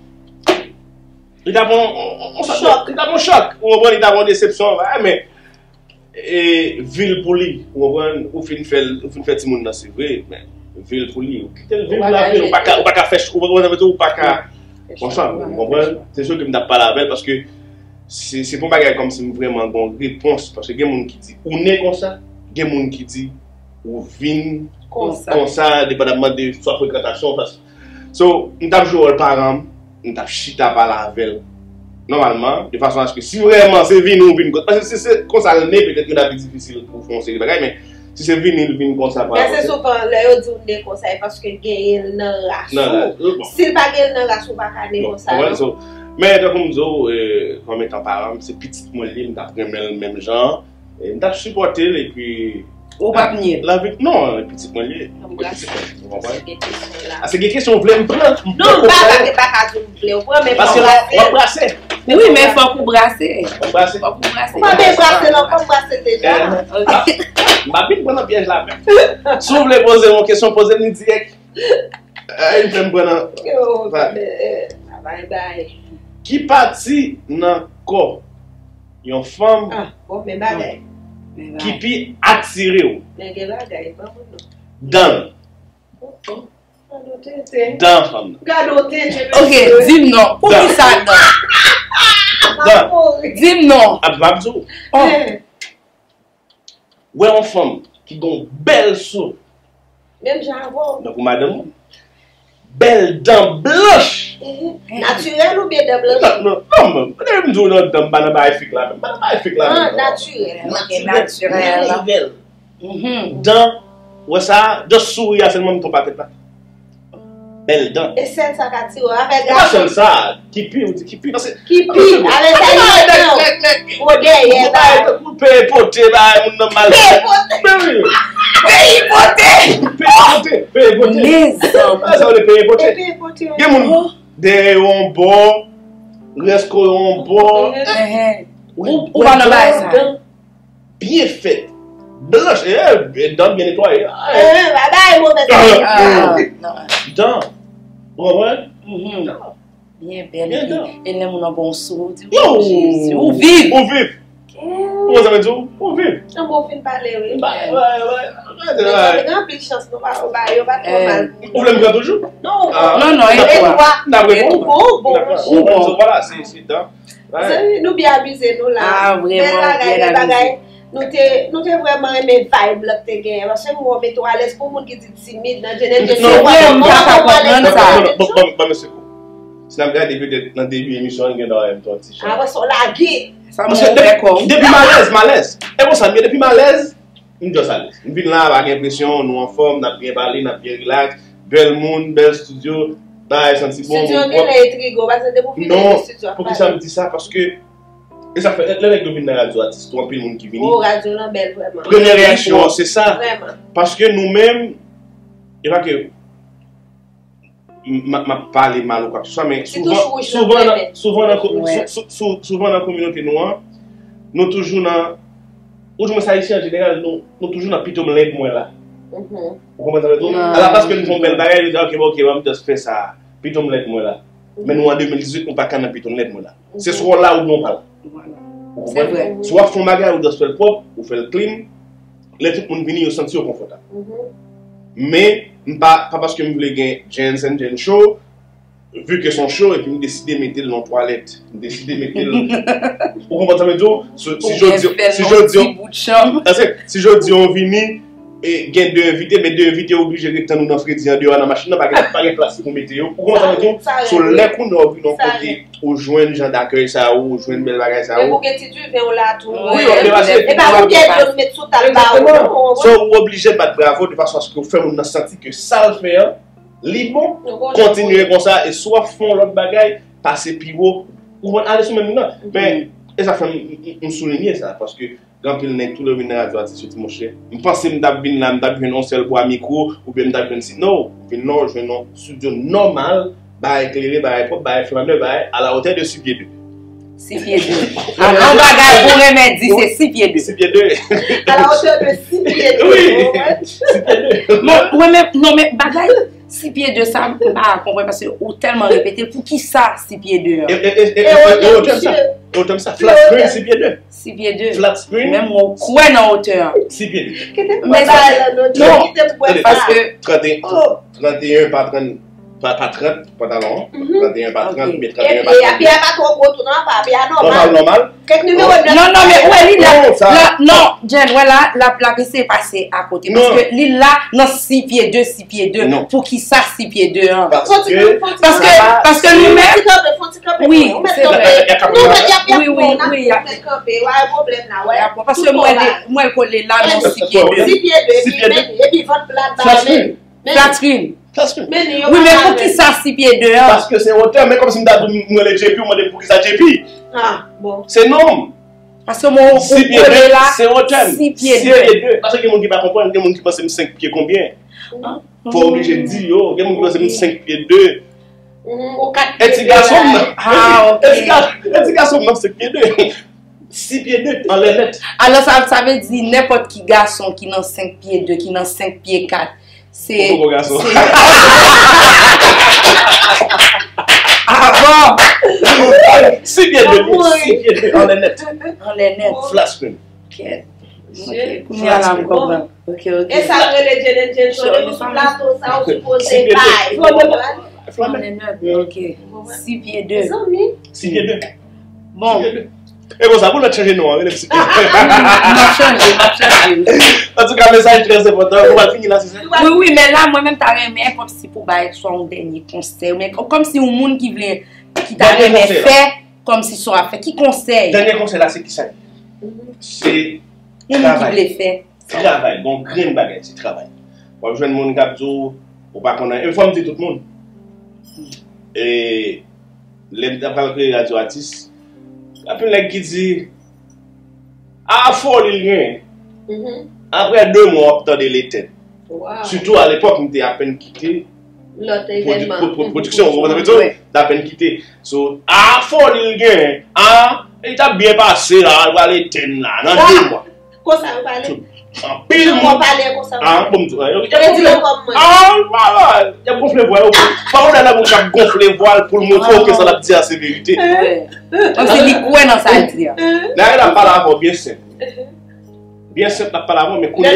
li ta pran yon, yon, yon chòk. Li ta pran yon chòk. Ou konprann, li ta pran yon desepsyon. Men e, vil pou li, ou konprann? Ou fin fè l, ou fin fè timoun nan, se vre, men vil pou li. Ou kite l viv lavi l, ou pa ka, ou pa ka fè, ou pa ka, ou pa ka, konsa, ou konprann? Se sou ke m t ap pale avè l, paske se, se pa yon bagay kòmsi m vrèman gen yon repons, paske gen moun ki di ou ne konsa, gen moun ki di ou vin konsa, depandamman de swa frekantasyon, paske So, m t ap jwe wòl paran m, m t ap chita pale avè l nòmalman, de fason aske si vrèman se vini ou vin konsa, paske si se konsa l ne, petèt ke l ap pi difisil pou w fè yon seri bagay, men si se vini l vin konsa pa rapò. Ase souvan, lè yo di w ne konsa, e paske genyen l nan ras ou. Si l pa genyen l nan ras ou, pa ka ne konsa, non. Men tankou m di w, kòm etan paran m, se pitit mwen li ye, m t ap renmen l menm jan an. E m t ap sipòte l epi. Ou p ap nye l? Lavi, non, pitit mwen li ye. Pitit mwen, ou konprann? Ase gen kesyon ou vle m pran, m poko pran. Non, m pa ka di m vle ou pran, men fòk w brase. Wi, men fòk ou brase. Fòk ou brase. Fòk ou brase. Ou pa bezwen brase, non, fòk w brase deja. M pa vin pran nan pyèj la menm. Si w vle poze m yon kesyon, poze m li dirèk. Ay, m fè m pran nan. Yo, bye bye. Ki pati nan kò yon fanm ki pi atire w? Dan l. Dan fanm nan. Ok, di m non. Poukisa dan? Dan. Di m non. Ap, ap di w. Wè yon fanm ki gen yon bèl sou. Menm jan avè w. Tankou madanm ou. Bèl dan blanch. Natirèl oubyen dan blanch? Non, non, non, men depi m di w nan dan, m pa nan bagay fake la menm. M pa nan bagay fake la menm. Ah, natirèl. Natirèl. Natirèl. Dan, wè sa, just souri a sèlman m tonbe atè la. Bèl dan. E sèl sa ka tire w avè gason. E pa sèl sa, ki pi, ou di ki pi, paske. Ki pi, avè sa li nan men w. Ou dèyè la. Ou peye pote, bay moun nan mal. Peye pote. Peye pote. Peye pote, peye pote. Mezanmi. Sa vle peye pote. Gen moun dèyè yo yon bò, rès kò yo yon bò. Ou pa nan bagay sa. Byen fèt. Blanch, e, dan byen netwaye. E, pa bay movèz. Dan. Ou konprann? Byen bèl. E lè moun nan bon sou, ou di, o Jezi, ou viv. Ou viv. Ou konprann sa m di w? Ou viv. Janm ou fin pale, wi. Gen anpil chans nou pa, yo pa twò mal. Ou vle m pran toujou? Non, non, non, e twa. N ap reponn. Ou bon, ou bon. Ou bon. Vwala, se, se dan. Zanmi, nou byen amize nou la. Ah, vrèman, bèl bagay, bèl bagay. Nou te, nou te vrèman renmen vibe la te genyen. Paske m wè w mete w alèz pou moun ki di timid nan J N N J. Non, vrèman, m pa ka konprann sa. Ban m eseye. Si n ap gade petèt nan debi emisyon an, gen dwa wè m te yon ti jan. Ah, wè sa w lage. Sa m wè kò. Depi m alèz, m alèz. E konsa m ye, depi m alèz, M just alèz. M vin la, pa gen presyon, nou anfòm, n ap byen pale, n ap byen rilaks. Bèl moun, bèl estidyo, bagay santi bon. Estidyo genlè entrige w, paske depi w fin nan estidyo ap pale. Non, poukisa m di sa? Paske, e sa fè, lè nèg yo vin nan radyo atis, twò anpil moun ki vini. O, radyo lan bèl vrèman. Premye reyaksyon an, se sa. Vrèman. Paske nou menm, e pa ke m, m, m ap pale mal ou kwakseswa, men souvan, souvan nan, souvan nan ko-, sou, sou, sou, souvan nan kominote nou an, nou toujou nan, ou di mwens Ayisyen an jeneral, nou, nou toujou nan pito m lèd mwen la. Ou konprann sa m vle di w? Alaplas ke nou fè yon bèl bagay, nou di, ok, bon, ok, ban m just fè sa, pito m lèd mwen la. Men nou an de mil dizuit, nou pa ka nan pito m lèd mwen la. Se swa w la oubyen w pa la. Ou konprann? Si w ap fè yon bagay, ou just fè l pwòp, ou fè l clean. Lè tout moun vini, yo santi yo konfòtab. Men, m pa, pa paske m vle gen Jens and Jen Show, Vu ke se yon show, epi m deside mete l nan twalèt. M deside mete l. Ou konprann sa m di w? Si, si jodi, si jodi, paske si jodi yon vini, e gen de envite, men de envite oblije ret tann ou nan fredi andeyò nan machin nan, pa gen, pa gen plas pou mete yo. Ou konprann sa m di w? So, lè kounye a ou vin yon kote, ou jwenn jan dakèy sa yo, ou jwenn bèl bagay sa yo. Epi ou gen ti diven w la tou. Wi, ou depase. E pa pou gen dlo met sou tab ba ou, non. So, ou oblije bat bravo de fason aske ou fè moun nan santi ke sa l fè an, li bon, kontinye konsa, e si w ap fè yon lòt bagay, pase pi wo, ou konn ale sou menm moun nan. Men, e sa fè m, m, m soulinye sa, paske gen anpil nèg tou lè yo vin nan radyo atis yo di, monchè, m panse m t ap vin la, m t ap jwenn yon sèl bwa mikwo, oubyen m t ap jwenn si, no, ou vin la, ou jwenn yon estidyo nòmal, bagay klere, bagay pwòp, bagay flannè, bagay à la hauteur de six pieds deux. Six pieds deux. Yon bagay ou renmen di, se six pieds deux. Six pieds deux. À la hauteur de six pieds deux. Wi. Six pieds deux. Non, mwen menm, non, men bagay six pieds deux sa, m pa konprann paske ou tèlman repete l. Poukisa six pieds deux an? E, e, e, e, e, e, otè m sa. E otè m sa. Flat screen, six pieds deux. Six pieds deux. Flat screen. Menm mwen kwè nan otè an. Six pieds deux. Kite m pran bagay la, non, kite m pran sa. Paske trant et un, trant et un pa trant, pa, pa trant, pantalon an. Trant et un pa trant, men trant et un pa trant. Epi, epi a pa twò gwo tou, non, pa, epi a nòmal. Nòmal, nòmal. Kèk nimewo nèf. Non, non, men ou wè li la, non, Jen, wè la, l ap, l ap eseye pase akote. Paske li la nan six pieds deux, six pieds deux. Poukisa six pieds deux an? Paske, paske, paske nou menm, wi, se vre. Wi, wi, wi, y ap, y ap pran. Paske mwen, mwen kole la nan six pieds deux. Six pieds deux. Epi vant plat, flat screen. Flat screen. Wi, men poukisa six pieds deux an? Paske se wotè, men kòmsi m ta di w, m rele J P, ou mande m poukisa J P. Se non m. Paske mwen, ou kole la, se wotè m. Six pieds deux. Paske gen moun ki pa konprann, gen moun ki panse m senk pye konbyen. Fò oblije di yo, gen moun ki panse m senk pye de. E ti gason m nan. E ti ga-, e ti gason m nan senk pye de. Six pieds deux, anlè nèt. Alò, sa, sa vle di nenpòt ki gason ki nan senk pye de, ki nan senk pye kat, se, se... Ah bon? Six pieds deux, six pieds deux, anlè nèt. Anlè nèt. Flat screen. Ok. Ok, kounye a la m konprann. Ok, ok. E sa l rele Jen and Jen, Jen sou plato sa, ou sipoze bay. Flanè nèt, ok. Six pieds deux. Six pieds deux. Bon. E konsa, pou lòt chanje non an, rele m Six pieds deux. M ap chanje, m ap chanje. Antouka, mesaj trè enpòtan. Ou pral fini la, se sa? Wi, wi, men la, mwen menm ta renmen, kòmsi pou bay swa yon dènye konsèy, men kòmsi yon moun ki vle, ki ta renmen fè, kòmsi sa w ap fè, ki konsèy? Dènye konsèy la, se kisa? Se yon moun ki vle fè. Travay, gon grenn bagay, se travay. W ap jwenn moun k ap di w, ou pa konn anyen. E fò m di tout moun. E lè m ta pral kreye Radyo Atis, anpil nèg ki di, a, foli l genyen. Apre de mwa, w ap tande l etèn. Sitou alepòk, m te apèn kite pwodiksyon, ou konprann sa m vle di w? M te apèn kite. So, a, foli l genyen. A, li t ap byen pase la, l pral etèn la, nan de mwa. Konsa yo pale. Anpil moun. Jan w pale konsa. Ah, bon, m di, yo, y ap gonfle. Ah, vwala. Y ap gonfle vwal. Pa konn lè moun k ap gonfle vwal pou l montre w ke sa l ap di a se verite. Kòmsi li kwè nan sa l di a. Nèg la ap pale avè w byen senp. Byen senp, l ap pale avè w, men kounye a,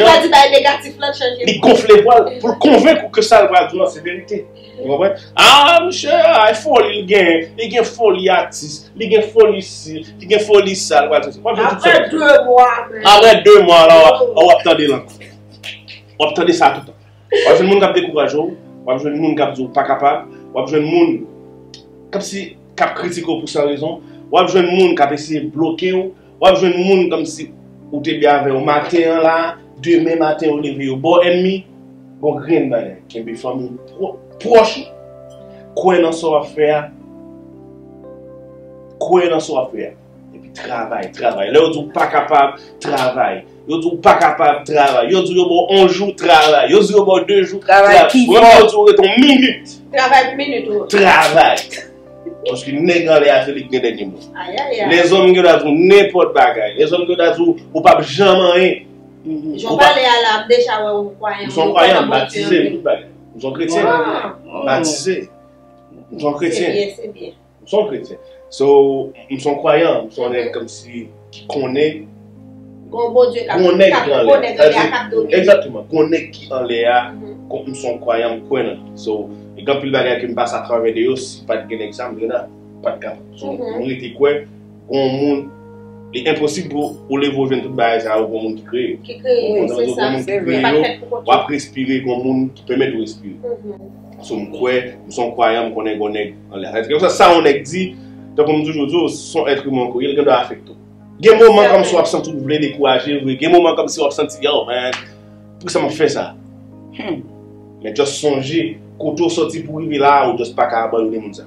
li gonfle vwal pou l konvenk ou ke sa l pral di w lan se verite. Ou konprann? Ah, monchè, ah, e foli l gen. Li gen foli atis. Li gen foli si. Li gen foli sa. L pral di w. W ap jwenn tout sa. Apre de mwa, men. Apre de mwa, la, w ap, w ap tande l ankò. W ap tande sa toutan. W ap jwenn moun k ap dekouraje w. W ap jwenn moun k ap di w pa kapab. W ap jwenn moun kòmsi k ap kritike w pou san rezon. W ap jwenn moun k ap eseye bloke w. W ap jwenn moun kòmsi ou te byen avè yo maten an la, demen maten yo leve yo ba w ènmi. Gon grenn bagay, kenbe fanmi w pwo-, pwòch ou. Kwè nan sa w ap fè a. Kwè nan sa w ap fè a. Epi travay, travay. Lè yo di w pa kapab, travay. Yo di w pa kapab, travay. Yo di w yo ba w yon jou, travay. Yo di w yo ba w de jou, travay. Ou menm yo di w rete yon minit. Travay pou minit ou. Travay. Paske nèg anlè a se li ki gen dènye mo. Ayayay. Lèzòm gen dwa di w nenpòt bagay. Lèzòm gen dwa di w ou p ap janm anyen. Jan w pale a la, m deja wè w kwayan. M se yon kwayan, m batize, m tout bagay. M se yon kretyen. M batize. M se yon kretyen. Se byen, se byen. M se yon kretyen. So, m se yon kwayan, m se yon nèg kòmsi ki konnen gon Bondye k ap, gon nèg k ap, ki anlè. Gon nèg anlè a k ap domine. Egzakteman. Gon nèg ki anlè a, m se yon kwayan, m kwè nan li. So, e Gen anpil bagay ke m pase atravè de yo, si pa t gen nèg sa, m gen la, pa t kapab. So, mwen rete kwè, gen yon moun, li enposib pou ou leve ou jwenn tout bagay sa yo, gen yon moun ki kreye yo. Ki kreye yo, se sa. Gen yon moun ki kreye yo, w ap respire, gen yon moun ki pèmèt ou respire. So, m kwè, m se yon kwayan, m konnen gen yon nèg anlè. Sa vle di, sa yon nèg di, tankou m toujou di w, se yon èt imen ke w ye, l gen dwa afekte w. Gen moman kòmsi w ap santi w vle dekouraje vre. Gen moman kòmsi w ap santi, yo, man, poukisa m ap fè sa? Men just sonje, kote w soti pou w rive la a, ou just pa ka abandone moun sa.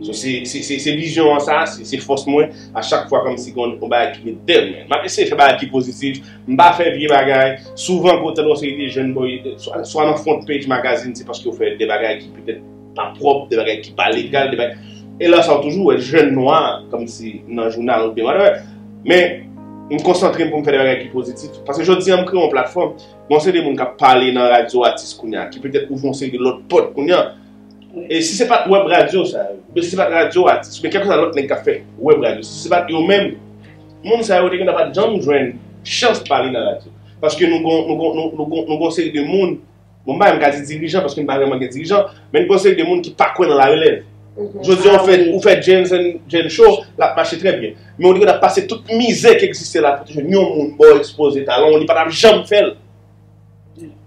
So, se, se, se, se vizyon an sa, se, se fòs mwen. A chak fwa kòmsi gen yon bagay ki ret dèyè m. M ap eseye fè bagay ki pozitif. M pa fè vye bagay. Souvan, kote yon seri de jèn boy, swa, swa nan front page magazine, se paske yo fè de bagay ki petèt pa pwòp, de bagay ki pa legal, de bagay. E lè sa, w toujou wè jèn nwa, kòmsi nan jounal oubyen whatever. Men, m konsantre m pou m fè de bagay ki pozitif. Paske jodi a, m kreye yon platfòm. Bon, se de moun k ap pale nan radyo atis kounye a, ki petèt ouvri yon seri de lòt pòt kounye a. E si se pa t wèb radyo sa yo, oubyen si se pa t radyo atis, oubyen kèlkeswa lòt nèg k ap fè wèb radyo, si se pa t yo menm, moun sa yo te gentan pa t janm jwenn chans pale nan radyo. Paske nou gon, nou gon, nou, nou gon, nou gon seri de moun, bon, m pa menm ka di dirijan, paske m pa vrèman gen dirijan, men nou gon seri de moun ki pa kwè nan larelèv. Jodi a, ou fè, ou fè Jens and Jens Show, l ap mache trè byen. Men ou te gentan pase tout mizè ki egziste la pou te jwenn yon moun ba w ekspoze talan w, li pa t ap janm fè l.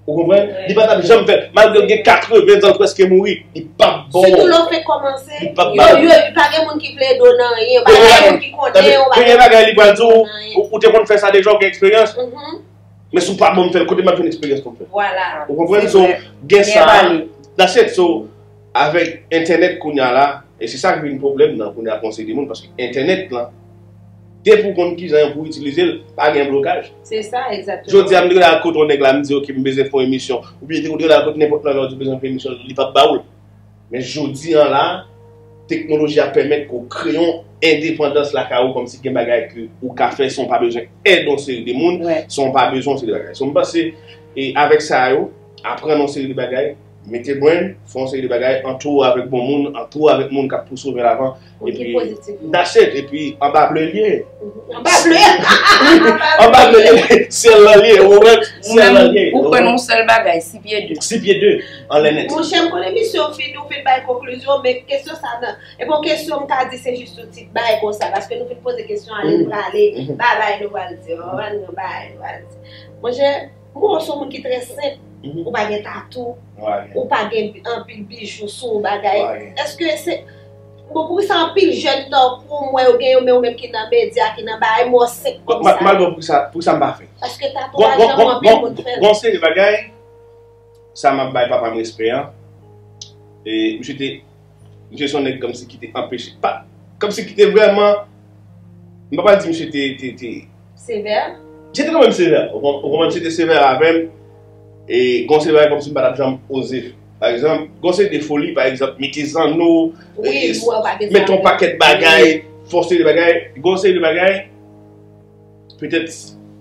Ou konprann? Li pa t ap janm fè l. Malgre l gen katreven zan, l prèske mouri, li p ap ba w. Sitou lè w fenk kòmanse, li p ap ba w. Yo, yo, pa gen moun ki vle ede w nan anyen, pa gen moun ki konnen w, pa gen moun ki konnen w nan anyen. Premye bagay li pral di w, ou, ou te konn fè sa deja, ou gen eksperyans. Men si w pa ban m fè l, kote m ap jwenn eksperyans pou m fè l? Vwala. Ou konprann? So, gen sa, that's it. So, avèk entènèt kounye a la, e se sa k vin pwoblèm nan kounye a pou yon seri de moun, paske entènèt lan, depi w konn kijan pou w itilize l, pa gen blokaj. Se sa, egzakteman. Jodi a, m te konn al kote yon nèg la, m di, "Ok, m bezwen fè yon emisyon." Oubyen te konn al kote nenpòt nèg la, ou di, "M bezwen fè yon emisyon," li p ap ba ou l. Men jodi a la, teknoloji a pèmèt ke w kreye yon endepandans lakay ou, kòmsi gen bagay ke ou ka fè san w pa bezwen èd yon seri de moun, san w pa bezwen yon seri de bagay. So, m panse, e avèk sa yo, aprann yon seri de bagay, mete brand, fè yon seri de bagay, antoure w avèk bon moun, antoure w avèk moun k ap pouse w vè lavan, epi that's it, epi anba ble l ye. Anba ble. Anba ble l ye, syèl la l ye, ou konprann? Syèl la l ye. Ou kwè nan yon sèl bagay, si pye de. Si pye de, anlè nèt. Monchè, m konnen misye w fin, ou fin bay konklizyon, men kesyon sa nan, e bon, kesyon m ka di se jis yon ti bay konsa, paske nou fin poze kesyon, ale n prale, bay bay nou pral di, bay bay nou pral di. Monchè, m konnen w se yon moun ki trè senp, ou pa gen tatou, ou pa gen anpil bijou sou ou bagay. Èske se, bon, poukisa anpil jèn tankou w, mwen, ou gen yo, men ou menm ki nan medya, ki nan bagay, mwen senp konsa? Malgre poukisa, poukisa m pa fè? Paske tatouaj lan, anpil moun fè l. Gon seri bagay, sa m ap bay papa m respè an. E misye te, misye se yon nèg kòmsi ki te anpeche, pa, kòmsi ki te vrèman, m pa pral di misye te, te, te sevè. Misye te kanmenm sevè. Ou konprann, ou konprann, misye te sevè avè m. E gon seri bagay kòmsi m pa t ap janm oze fè. Pa egzanp, gon seri de foli, pa egzanp, mete zanno, e, mete yon pakèt bagay, fè yon seri de bagay, gon seri de bagay. Petèt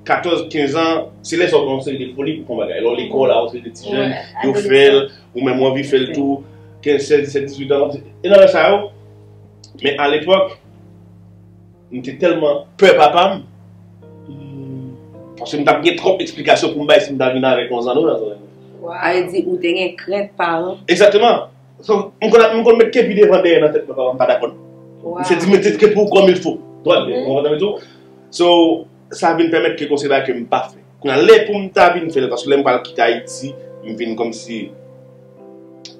katòz, kenz an, se lè sa w gen yon seri de foli pou fè yon bagay. Lè w lekòl la, yon seri de ti jèn, yo fè l, ou menm w anvi fè l tou, kenz, sèz, disèt, dizuit an, e nan lè sa yo, men alepòk, m te tèlman pè papa m, paske m t ap gen twòp eksplikasyon pou m bay si m ta vin avèk yon zanno nan zòrèy mwen. Sa vle di, ou te gen krent paran. Egzakteman. So, m konn, m konn met kepi devan dèyè nan tèt mwen, papa m pa dakò. Misye di, "Mete kepi w comme il faut." Dwat, ou konprann sa m di w? So, sa vin pèmèt ke gon seri bagay ke m pa fè. Kounye a, lè pou m ta vin fè l, paske lè m pral kite Ayiti, m vin kòmsi,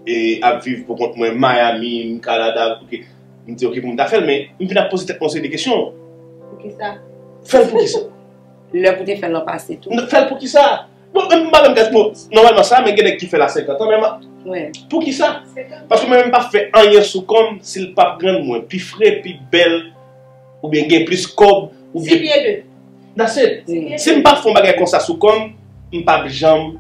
e, ap viv pou kont mwen, Miami, Kanada, ok. M di, "Ok, pou m ta fè l," men m vin ap poze tèt mwen yon seri de kesyon. Poukisa? Fè l poukisa? Lè pou te fè l lan pase tou. Fè l poukisa? Bon, men m pa menm gad, bon, nòmalman sa, men gen nèg ki fè l a senkant an, men poukisa? Paske mwen menm m pa fè anyen sou kò m, si l p ap rann mwen pi fre, pi bèl, oubyen gen plis kòb, oubyen... Si pye de. That's it. Si m pa fè yon bagay konsa sou kò m, m p ap janm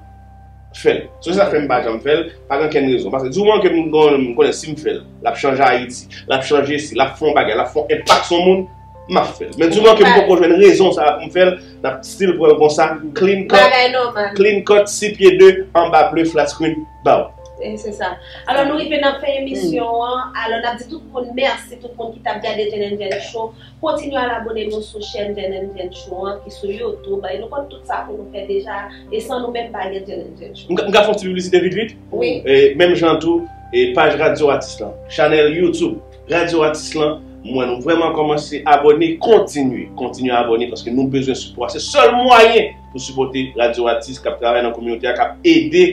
fè l. So, se sa k fè m pa janm fè l, pa gen okenn rezon. Paske di moman ke m gon, m konnen si m fè l, l ap chanje Ayiti, l ap chanje isi, l ap fè yon bagay, l ap fè yon enpak sou moun, m ap fè l. Men di moman ke m poko jwenn rezon sa a pou m fè l, n ap still pran l konsa, clean cut, clean cut, si pye de, anba ble, flat screen, bow. E se sa. Alò, nou rive nan fen emisyon an. Alò, n ap di tout moun mèsi, tout moun ki t ap gade Jen and Jen Show. Kontinye al abone nou sou chèn Jen and Jen Show an ki sou YouTube. E nou konn tout sa pou nou fè deja. E san nou menm, pa gen Jen and Jen Show. M ka, m ka fè yon ti piblisite vit vit? Wi. E menm jan tou, e paj Radyo Atis lan, chanèl YouTube Radyo Atis lan. M wè nou vrèman kòmanse abòne, kontinye, kontinye abòne paske nou bezwen sipò. Se sèl mwayen pou sipòte Radyo Atis k ap travay nan kominote a, k ap ede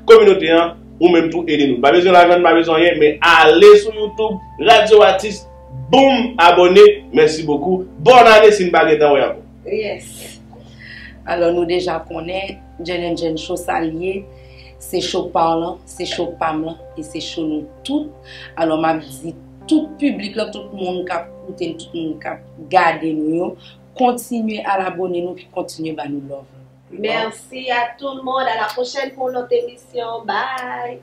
kominote an. Ou menm tou ede nou. Nou pa bezwen lajan, nou pa bezwen anyen, men ale sou YouTube, Radyo Atis, boum, abòne. Mèsi bokou. Bòn ane si n pa gentan wè ankò. Yes. Alò, nou deja konnen, Djènèn Djèn Show sa l ye. Se show pa w lan, se show pa m lan, e se show nou tout. Alò, m ap di tout piblik lan, tout moun k ap koute n, tout moun k ap gade nou yo, kontinye al abòne nou, pi kontinye ba nou love. Merci à tout le monde. À la prochaine pour notre émission. Bye.